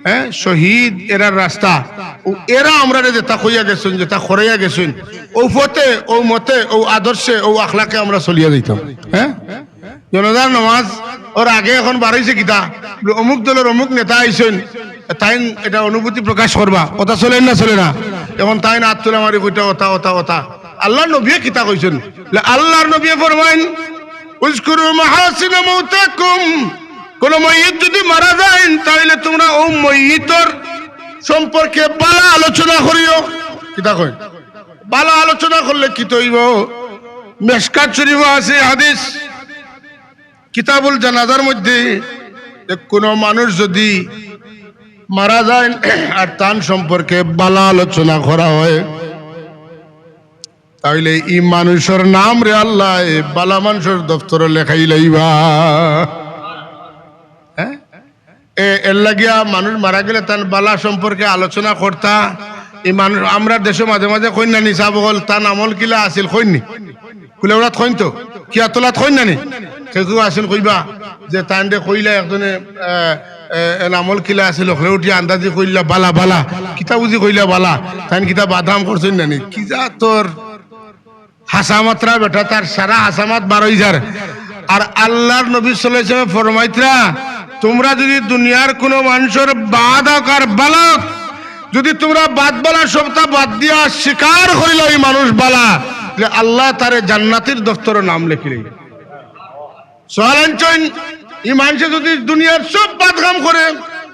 হ্যাঁ, শহীদ, এরার রাস্তা। অউ এরা আমরারে যেতা কইয়া গেছইন, যেতা করাইয়া গেছইন, অউ পথে, অউ মতে, অউ আদর্শে, অউ আখলাকে আমরা চলিয়া যাইতাম। হ্যাঁ? জনাজার নমাজ অর আগে এখন বারইছে কিতা? বলে, অমুক দলর অমুক নেতা আইছইন, তাইন ইটা অনুভূতি প্রকাশ করবা। কথা চলে না, চলে না? এখন তাইন আত তুলা মারি কইতা, অতা, অতা, অতা। আল্লার নবীয়ে কিতা কইছইন? বলে, আল্লার নবীয়ে ফরমাইন, "উযকুরু মাহাসিনা মাওতাকুম।" কুনু মইয়িত যুদি মারা যাইন, তাইলে তুমরা অউ মইয়িতর সম্পর্কে বালা আলোচনা করিও। কিতা কইন? বালা আলোচনা করলে কিতা অইবো? মেশকাত শরীফো আছে হাদিস, কিতাবুল জানাজার মধ্যে, যে কুনু মানুষ যুদি মারা যাইন আর তান সম্পর্কে বালা আলোচনা করা হয়, তাইলে ই মানুষর নামরে আল্লায় বালা মানষর দফতরো লেখাইলাইবা। হ্যাঁ? এ, এরলাগিয়া মানুষ মারা গেলে তান বালা সম্পর্কে আলোচনা করতা। ই মানুষ, আমরার দেশো মাঝে মাঝে কইন না নি, সাব অকল, তান আমল কিলা আছিল, কইন নি? কুলাউড়াত কইন তো, কিয়াতলাত কইন না নি? কেউ কেউ আছইন কইবা যে তানরে কইলা একজনে, আহ, এ, এন আমল কিলা আছিল, হকলে উঠি আন্দাজি কইলা বালা, বালা, কিতা বুঝি কইলা বালা, তাইন কিতা বাদাম করছইন না নি? কি জাতর হাছা মাতরা বেটা, তার সারা হাছা মাত বার অই যার। আর আল্লার নবী সাল্লাল্লাহু আলাইহি ওয়াসাল্লামে ফরমাইতরা, তুমরা যুদি দুনিয়ার কুনু মানষর বাদ অউক আর বালা অউক, যুদি তুমরা বাদ বালা সবতা বাদ দিয়া স্বীকার করিলাও ই মানুষ বালা, যে আল্লায় তারে জান্নাতির দফতরো নাম লেখিলাইবা। সওয়াল আনছইন, ই মানষে যুদি দুনিয়ার সব বাদ কাম করে,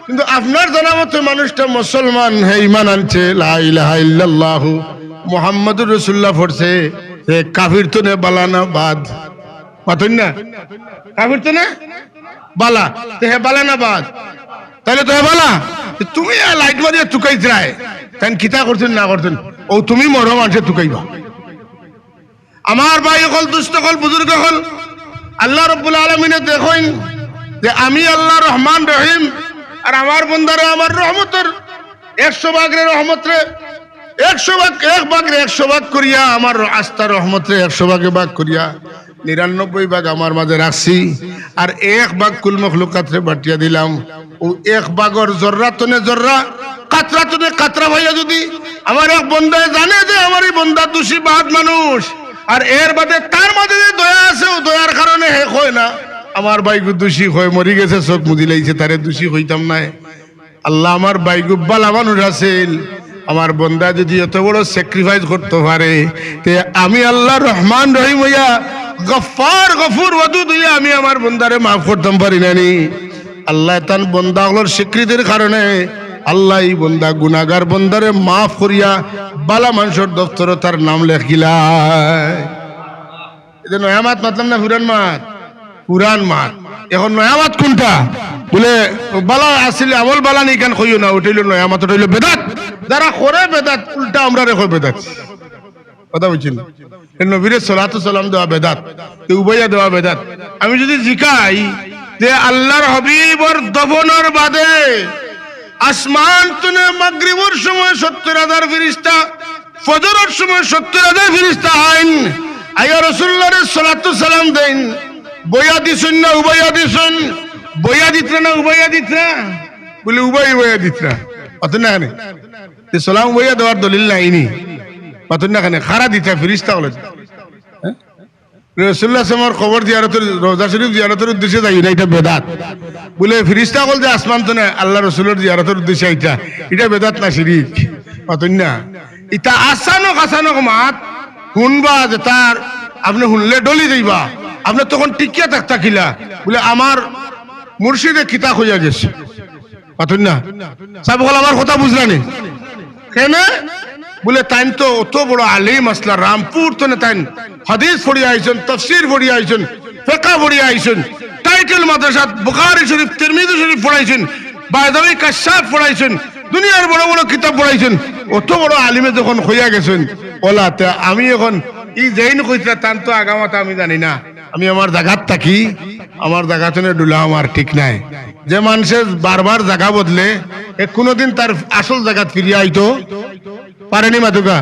কিন্তু আপনার জানা মতে মানুষটা মুসলমান, হে ইমান আনছে, লা ইলাহা ইল্লাল্লাহু মুহাম্মাদুর রাসূলুল্লাহ পড়ছে, হে কাফির তনে বালা না বাদ? মাতইন না? কাফির তনে বালা, তে হে বালা না বাদ? তাইলে তো হে বালা। তে তুমি আর লাইট মারিয়া তুকাইতরায়, তাইন কিতা করছইন না করছইন, অউ তুমি মরো মানষে তুকাইবা। আমার ভাই অকল, দুস্ত অকল, বুজুর্গ অকল, আল্লাহ রাব্বুল আলামিনে দেখইন যে আমি আল্লাহ রহমান রহিম, আর আমার বন্দারে আমার রহমতর একশো ভাগরে রহমতরে একশো ভাগ, এক ভাগরে একশো ভাগ করিয়া, আমার আস্তা রহমতরে একশো ভাগে ভাগ করিয়া নিরানব্বই ভাগ আমার মাঝে রাখছি, আর এক ভাগ কুল মখলুকাতরে বাটিয়া দিলাম। অউ এক ভাগর জর্রা তনে জর্রা, কাতরা তনে কাতরা পাইয়া যুদি আমার এক বন্দায় জানে যে আমার ই বন্দা দুষী বাদ মানুষ, আর এর বাদে তার মাঝে যে দয়া আছে, অউ দয়ার কারণে হে কয় না, আমার ভাইগু দুষী কয়, মরি গেছে, চউখ মুদিলাইছে, তারে দুষী কইতাম নায়। আল্লাহ, আমার ভাইগু বালা মানুষ আছিল, আমার বন্দা যুদি অত বড় sacrifice করতো পারে, তে আমি আল্লাহ রহমান রহিম অইয়া, গফফার, গফুর, ওয়াদুদ অইয়া আমি আমার বন্দারে মাফ করতাম পারি না নি? আল্লায় তান বন্দা অকলর স্বীকৃতির কারণে আল্লায় ই বন্দা, গুনাগার বন্দারে মাফ করিয়া বালা মানষর দফতরো তার নাম লেখিলায়। ইটা নয়া মাত মাতলাম না পুরান মাত? পুরান মাত। এখন নয়া মাত কুনটা? বুলে, বালা আছিল, আমল বালা নি, ইখান কইও না, অটা অইলো নয়া মাত, অটা অইলো বেদাত। যারা করে বেদাত, উল্টা আমরারে কয় বেদাত। কথা বুঝছইন নি? এ নবীরে সলাতু সালাম দেওয়া বেদাত, তে উবাইয়া দেওয়া বেদাত। আমি যুদি জিকাই যে আল্লার হাবিবর দফনর বাদে আসমান তনে মাগরিবর সময় সত্তর হাজার ফিরিস্তা, ফজরর সময় সত্তর হাজার ফিরিস্তা আইন, আইয়া রাসুলুল্লারে সলাতু সালাম দেইন, বইয়া দিছইন না উবাইয়া দিছইন? বইয়া দিতরা না উবাইয়া দিতরা? বুলে উবাই উবাইয়া দিতরা। অত না কেনে? তে সালাম উবাইয়া দেওয়ার দলিল নাই নি? মাতইন না কেনে? খাড়া দিতা ফিরিস্তা অকলে। হ্যাঁ? রাসুলুল্লাহ সাল্লাল্লাহু আলাইহি ওয়াসাল্লামর কবর জিয়ারতর, রওজা শরীফ জিয়ারতর উদ্দেশ্যে যাইও না, ইটা বেদাত। বুলে ফিরিস্তা অকল যে আসমান তনে আল্লার রাসুলর জিয়ারতর উদ্দেশ্যে আইতা, ইটা বেদাত না শিরিক? মাতইন না। ইতা আচানক আচানক মাত হুনবা যেতার, আপনে হুনলে ডলি যাইবা, আপনে তখন টিকিয়া থাকতা কিলা? বুলে আমার মুর্শিদে কিতা কইয়া গেছে। মাতইন না। সাব অকল আমার কথা বুঝলা নি? কেনে? বুলে, তাইন তো অত বড় আলিম আছলা, রামপুর তনে তাইন হাদিস পড়িয়া আইছইন, তাফসির পড়িয়া আইছইন, ফিকহ পড়িয়া আইছইন, টাইটেল মাদ্রাসাত বুখারী শরীফ, তিরমিজি শরীফ পড়াইছইন, বায়দাবী কাশশাফ পড়াইছইন, দুনিয়ার বড় বড় কিতাব পড়াইছইন, অত বড় আলিমে যখন কইয়া গেছইন, অলা তে আমি এখন ই যেইন কইতরা তান তো আগামাতা আমি জানি না। আমি আমার জাগাত থাকি, আমার জাগা তনে ঢুলা আমার ঠিক নাই। যে মানষে বারবার জাগা বদলে, হে কুনুদিন তার আসল জাগাত ফিরিয়া আইতো পারে নি মাতুক্কা?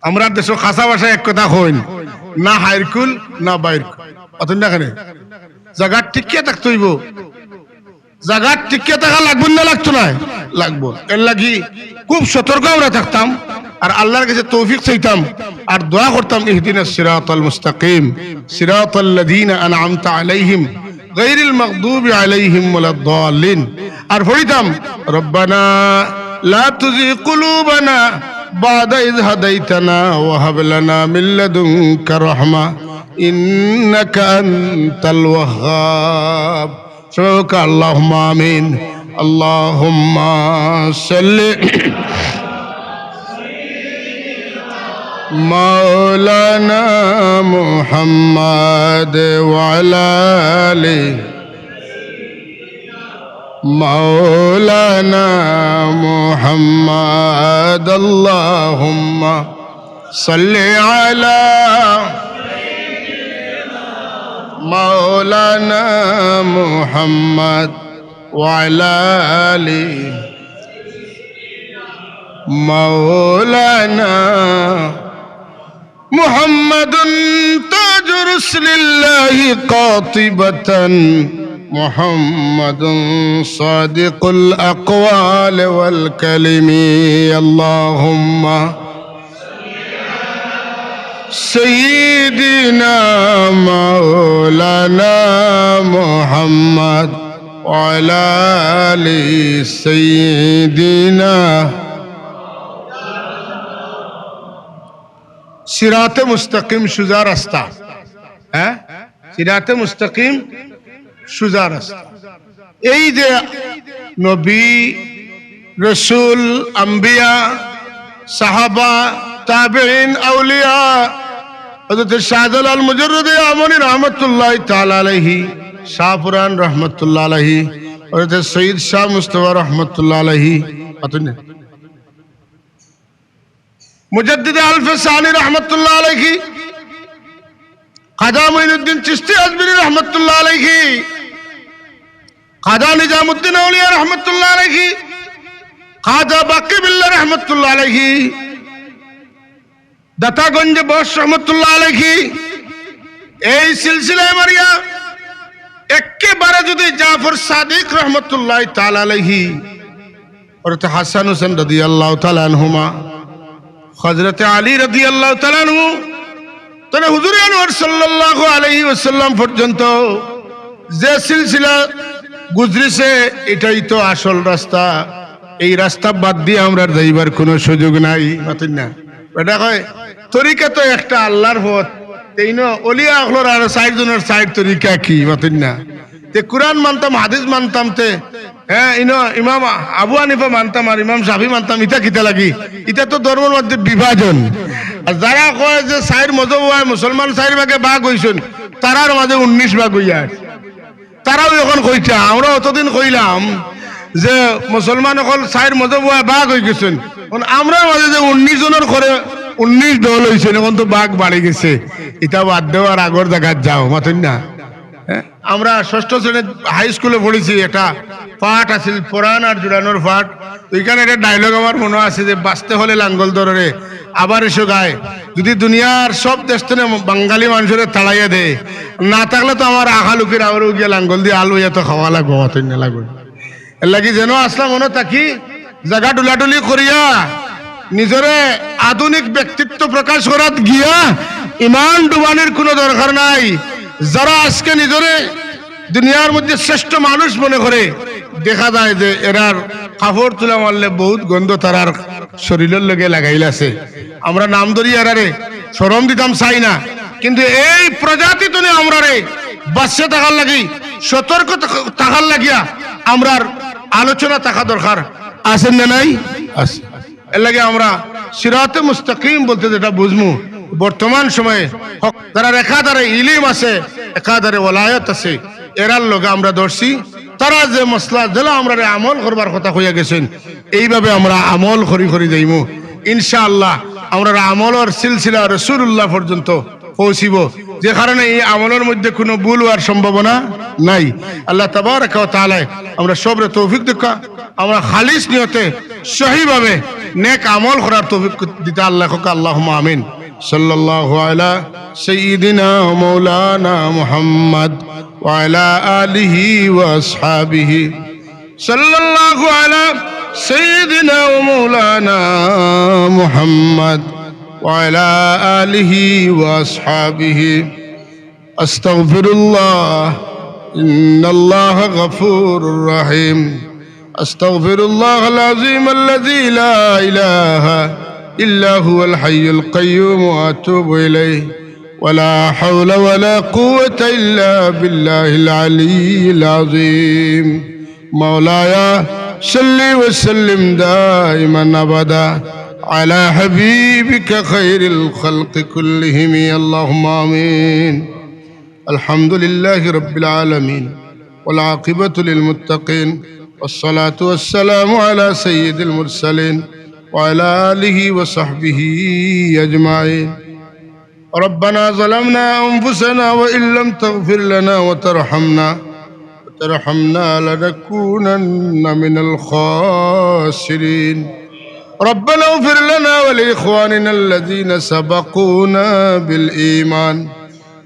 আমরার দেশো খাছা ভাষায় এক কথা কইন, না হাইর কুল, না বাইর কুল। মাতইন না কেনে? জাগাত টিকিয়া থাকতে অইবো। জাগাত টিকিয়া থাকা লাগবো না লাগতো নায়? লাগবো। এরলাগি খুব সতর্ক আমরা থাকতাম, আর আল্লার গেছে তৌফিক চাইতাম, আর দোয়া করতাম, اهدنا الصراط المستقيم، صراط الذين أنعمت عليهم، غير المغضوب عليهم ولا الضالين। আর পড়িতাম, ربنا لا تزغ قلوبنا بعد إذ هديتنا وهب لنا من لدنك رحمة إنك أنت الوهاب। সবাই কউক্কা, اللهم آمين। اللهم صل مولانا محمد وعلى آل مولانا محمد. اللهم صل على مولانا محمد وعلى آل مولانا محمد تاج رسل الله قاطبة، محمد صادق الأقوال والكلم. اللهم سيدنا مولانا محمد وعلى آل سيدنا. সিরাতে মুস্তাকিম সুজা রাস্তা, হ্যাঁ, সিরাতে মুস্তাকিম সুজা রাস্তা। এই যে নবী, রসুল, আম্বিয়া, সাহাবা, তাবেঈন, আউলিয়া, হযরত শাহজালাল মুজাররদে ইয়ামনি রহমতুল্লাহ তাআলা আলাইহি, শাহপুরান রহমতুল্লাহ আলাইহি, হযরত সৈয়দ শাহ মুস্তফা রহমতুল্লাহ আলাইহি, অতএব মুজাদ্দিদে আলফে সানি রহমতুল্লাহ আলাইহি, খাজা মঈনুদ্দিন চিশতি আজমিরী রহমতুল্লাহ আলাইহি, খাজা নিজামুদ্দিন আউলিয়া রহমতুল্লাহ আলাইহি, খাজা বাকি বিল্লাহ রহমতুল্লাহ আলাইহি, দাতাগঞ্জে বস রহমতুল্লাহ আলাইহি, এই সিলসিলায় মারিয়া একেবারে যদি জাফর সাদিক রহমতুল্লাহ তাআলা আলাইহি, হযরত হাসান হুসেন রাদিয়াল্লাহু তাআলা আনহুমা, হযরত আলী রাদিয়াল্লাহু তাআলা আনহু, তাহলে হুজুরে আনোয়ার সাল্লাল্লাহু আলাইহি ওয়াসাল্লাম পর্যন্ত যে সিলসিলা গুজরিছে, এটাই তো আসল রাস্তা। এই রাস্তা বাদ দিয়া আমরার যাইবার কোনো সুযোগ নাই, মাতইন না? বেটা কয়, তরিকা তো একটা, আল্লাহর পথ। তে ইনো অলিয়া অকলর আর চাইর জনর চাইর তরিকা কি, মাতইন না? তে কুরআন মানতাম, হাদিস মানতাম, তে, হ্যাঁ, ইনো ইমাম আবু হানিফা মানতাম আর ইমাম শাফি মানতাম, ইতা কিতা লাগি? ইতা তো ধর্মর মধ্যে বিভাজন। আর যারা কয় যে চাইর মজহব অয়, মুসলমান চাইর ভাগে ভাগ অইছইন, তারার মাঝে উনিশ ভাগ অইয়া আছে। তারাও এখন কইতা, আমরা অতদিন কইলাম যে মুসলমান অকল চাইর মজহব অয় ভাগ অইগেছইন, এখন আমরার মাঝে যে উনিশ জনর করে উনিশ দল অইছইন, এখন তো ভাগ বাড়ি গেছে। ইতা বাদ দেও আর আগর জাগাত যাও, মাতইন না? হ্যাঁ? আমরা ষষ্ঠ শ্রেণীত হাই স্কুলে পড়ছি, একটা পাঠ আছিল, পরাণ আর জুড়ানোর পাঠ। তো ইখানো একটা ডায়লগ আমার মনো আছে যে, "বাঁচতে হলে লাঙ্গল ধরো রে, আবার এসো গাঁয়ে।" যদি দুনিয়ার সব দেশ থনে বাঙালি মানষরে তাড়াইয়া দেয়, না থাকলে তো আমার আখা লুকির আবারও গিয়া লাঙ্গল দিয়া আলু ইয়া তো খাওয়া লাগবো, মাতইন না লাগবো। এর লাগি যেন আছলাম অনো থাকি, জাগা ডুলাডুলি করিয়া, নিজরে আধুনিক ব্যক্তিত্ব প্রকাশ করাত গিয়া ইমান ডুবানির কোনো দরকার নাই। যারা আজকে নিজরে দুনিয়ার মধ্যে শ্রেষ্ঠ মানুষ মনে করে, দেখা যায় যে এরার কাপড় তুলা মারলে বহুত গন্ধ তারার শরীরর লগে লাগাইল আছে। আমরা নাম ধরি এরারে শরম দিতাম চাই না, কিন্তু এই প্রজাতি থনে আমরারে বাঁচিয়া থাকার লাগি, সতর্ক থাক-, থাকার লাগিয়া আমরার আলোচনা থাকা দরকার। আছে না নাই? আছে। এর লাগি আমরা সিরাতে মুস্তাকিম বলতে যেটা বুঝমু, বর্তমান সময়ে হক, যারার একাধারে ইলিম আছে, একাধারে ওলায়ত আছে, এরার লগে আমরা ধরছি। তারা যে মাসলা দিলা আমরারে আমল করবার কথা কইয়া গেছইন, এইভাবে আমরা আমল করি করি যাইমু। ইনশাআল্লাহ, আমরার আমলর সিলসিলা রাসূলুল্লাহ পর্যন্ত পৌঁছিবো, যে কারণে এই আমলর মধ্যে কোনো ভুল অওয়ার সম্ভাবনা নাই। আল্লাহ তাবারাকা ওয়া তাআলায় আমরা সবরে তৌফিক দেউক্কা, আমরা খালিস নিয়তে সহিভাবে নেক আমল করার তৌফিক দিতা আল্লাহ কউক্কা, আল্লাহুম্মা আমিন। সাল্লাল্লাহু আলা সাইয়্যিদিনা ওয়া মাওলানা মুহাম্মদ ওয়া আলা আলিহি ওয়া আসহাবিহি। সাল্লাল্লাহু আলা সাইয়্যিদিনা ওয়া মাওলানা মুহাম্মদ ওয়া আলা আলিহি ওয়া আসহাবিহি। أستغفر الله، إن الله غفور رحيم. أستغفر الله العظيم الذي لا إله إلا هو الحي القيوم وأتوب إليه. ولا حول ولا قوة إلا بالله العلي العظيم. مولاي صل وسلم دائما أبدا على حبيبك خير الخلق كلهم، اللهم آمين. الحمد لله رب العالمين، والعاقبة للمتقين، والصلاة والسلام على سيد المرسلين، وعلى آله وصحبه أجمعين. ربنا ظلمنا أنفسنا وإن لم تغفر لنا وترحمنا، وترحمنا لنكونن من الخاسرين. ربنا اغفر لنا ولإخواننا الذين سبقونا بالإيمان،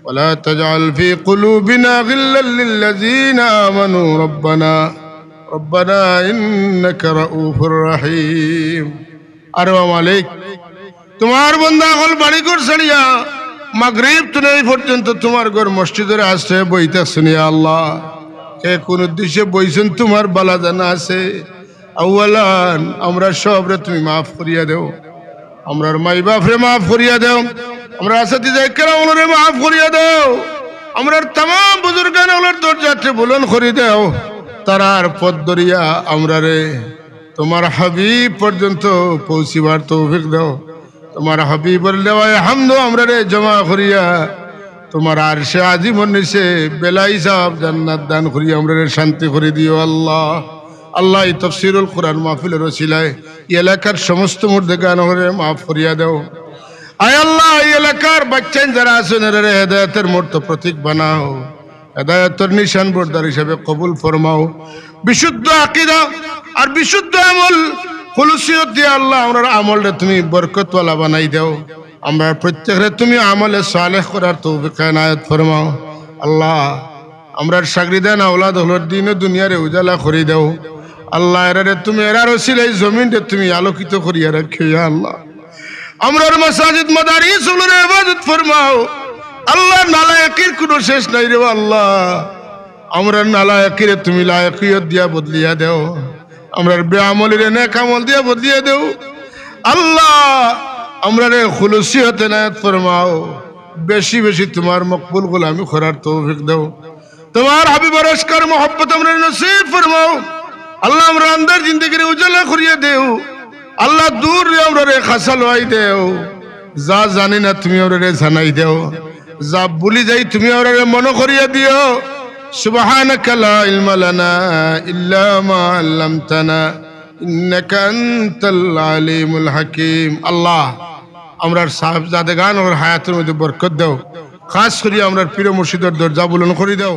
ولا تجعل في قلوبنا غلا للذين آمنوا ربنا، ربنا إنك رؤوف رحيم. আরে ও মালিক, তুমার বান্দা অকল বাড়ি ঘর ছাড়িয়া মাগরিব থনে এই পর্যন্ত তুমার ঘর মসজিদর আশ্রয়ে বই থাকছইন, ইয়া আল্লাহ। কে কুন উদ্দেশ্যে বইছইন তুমার ভালা জানা আছে। আউয়ালান, আমরার সবরে তুমি মাফ করিয়া দেও। আমরার মাই বাফরে মাফ করিয়া দেও। আমরার আসাতিজা কেরামরে মাফ করিয়া দেও। আমরার তামাম বুজুর্গান অকলর দরজারে বুলন্দ করি দেও। তারার পথ ধরিয়া আমরারে তুমার হাবিব পর্যন্ত পৌঁছিবার তৌফিক দেও। তুমার হাবিবর লেওয়ায়ে হামদো আমরারে জমা করিয়া তুমার আরশে আজিমর নিচে বেলা হিসাব জান্নাত দান করিয়া আমরারে শান্তি করি দিও আল্লাহ। আল্লাহ, এই তফসিরুল কোরআন মাহফিলর উছিলায় এই এলাকার সমস্ত মুর্দেগান অকলরে মাফ করিয়া দেও। আয় আল্লাহ, এই এলাকার বাচ্চাইন যারা আছইন, এরারে হেদায়েতর মূর্ত প্রতীক বানাও। হেদায়েতর নিশান বরদার হিসাবে কবুল ফরমাও। বিশুদ্ধ আকিদা আর বিশুদ্ধ আমল, খুলুসিয়ত দিয়া আল্লাহ, আমরার আমলরে তুমি বরকতওয়ালা বানাই দেও। আমরার প্রত্যেকরে তুমি আমলে সালেহ করার তৌফিক এনায়েত ফরমাও। আল্লাহ, আমরার শাগরিদান আওলাদ অকলর দিন ও দুনিয়ারে উজালা করি দেও। আল্লাহ, এরারে তুমি, এরার উছিলায় জমিনরে তুমি আলোকিত করিয়া রাখিও, ইয়া আল্লাহ। আমরার মাসাজিদ মাদারিস অকলরে হেফাজত ফরমাও। আল্লাহ, নালায়েকির কুনু শেষ নাই রে আল্লাহ। আমরার নালায়েকিরে তুমি লায়েকিয়ত দিয়া বদলিয়া দেও। আমরার বেআমলিরে নেক আমল দিয়া বদলিয়া দেও। আল্লাহ, আমরারে খুলুসিয়ত এনায়েত ফরমাও। বেশি বেশি তুমার মকবুল গোলামি করার তৌফিক দেও। তুমার হাবিবর ইশক আর মহব্বত আমরারে নসিব ফরমাও। আল্লাহ, আমরার আন্ধার জিন্দেগিরে উজালা করিয়া দেও। আল্লাহ, দূররে আমরারে কাছা লওয়াই দেও। যা জানি না তুমি আমরারে জানাই দেও, যা ভুলি যাই তুমি আমরারে মনো করিয়া দিও। سبحانك لا علم لنا إلا ما علمتنا إنك أنت العليم الحكيم। আল্লাহ, আমরার সাহেবজাদেগান অকলর হায়াতর মধ্যে বরকত দেও। খাস করি আমরার পীর মুর্শিদর দরজা বুলন্দ করি দেও।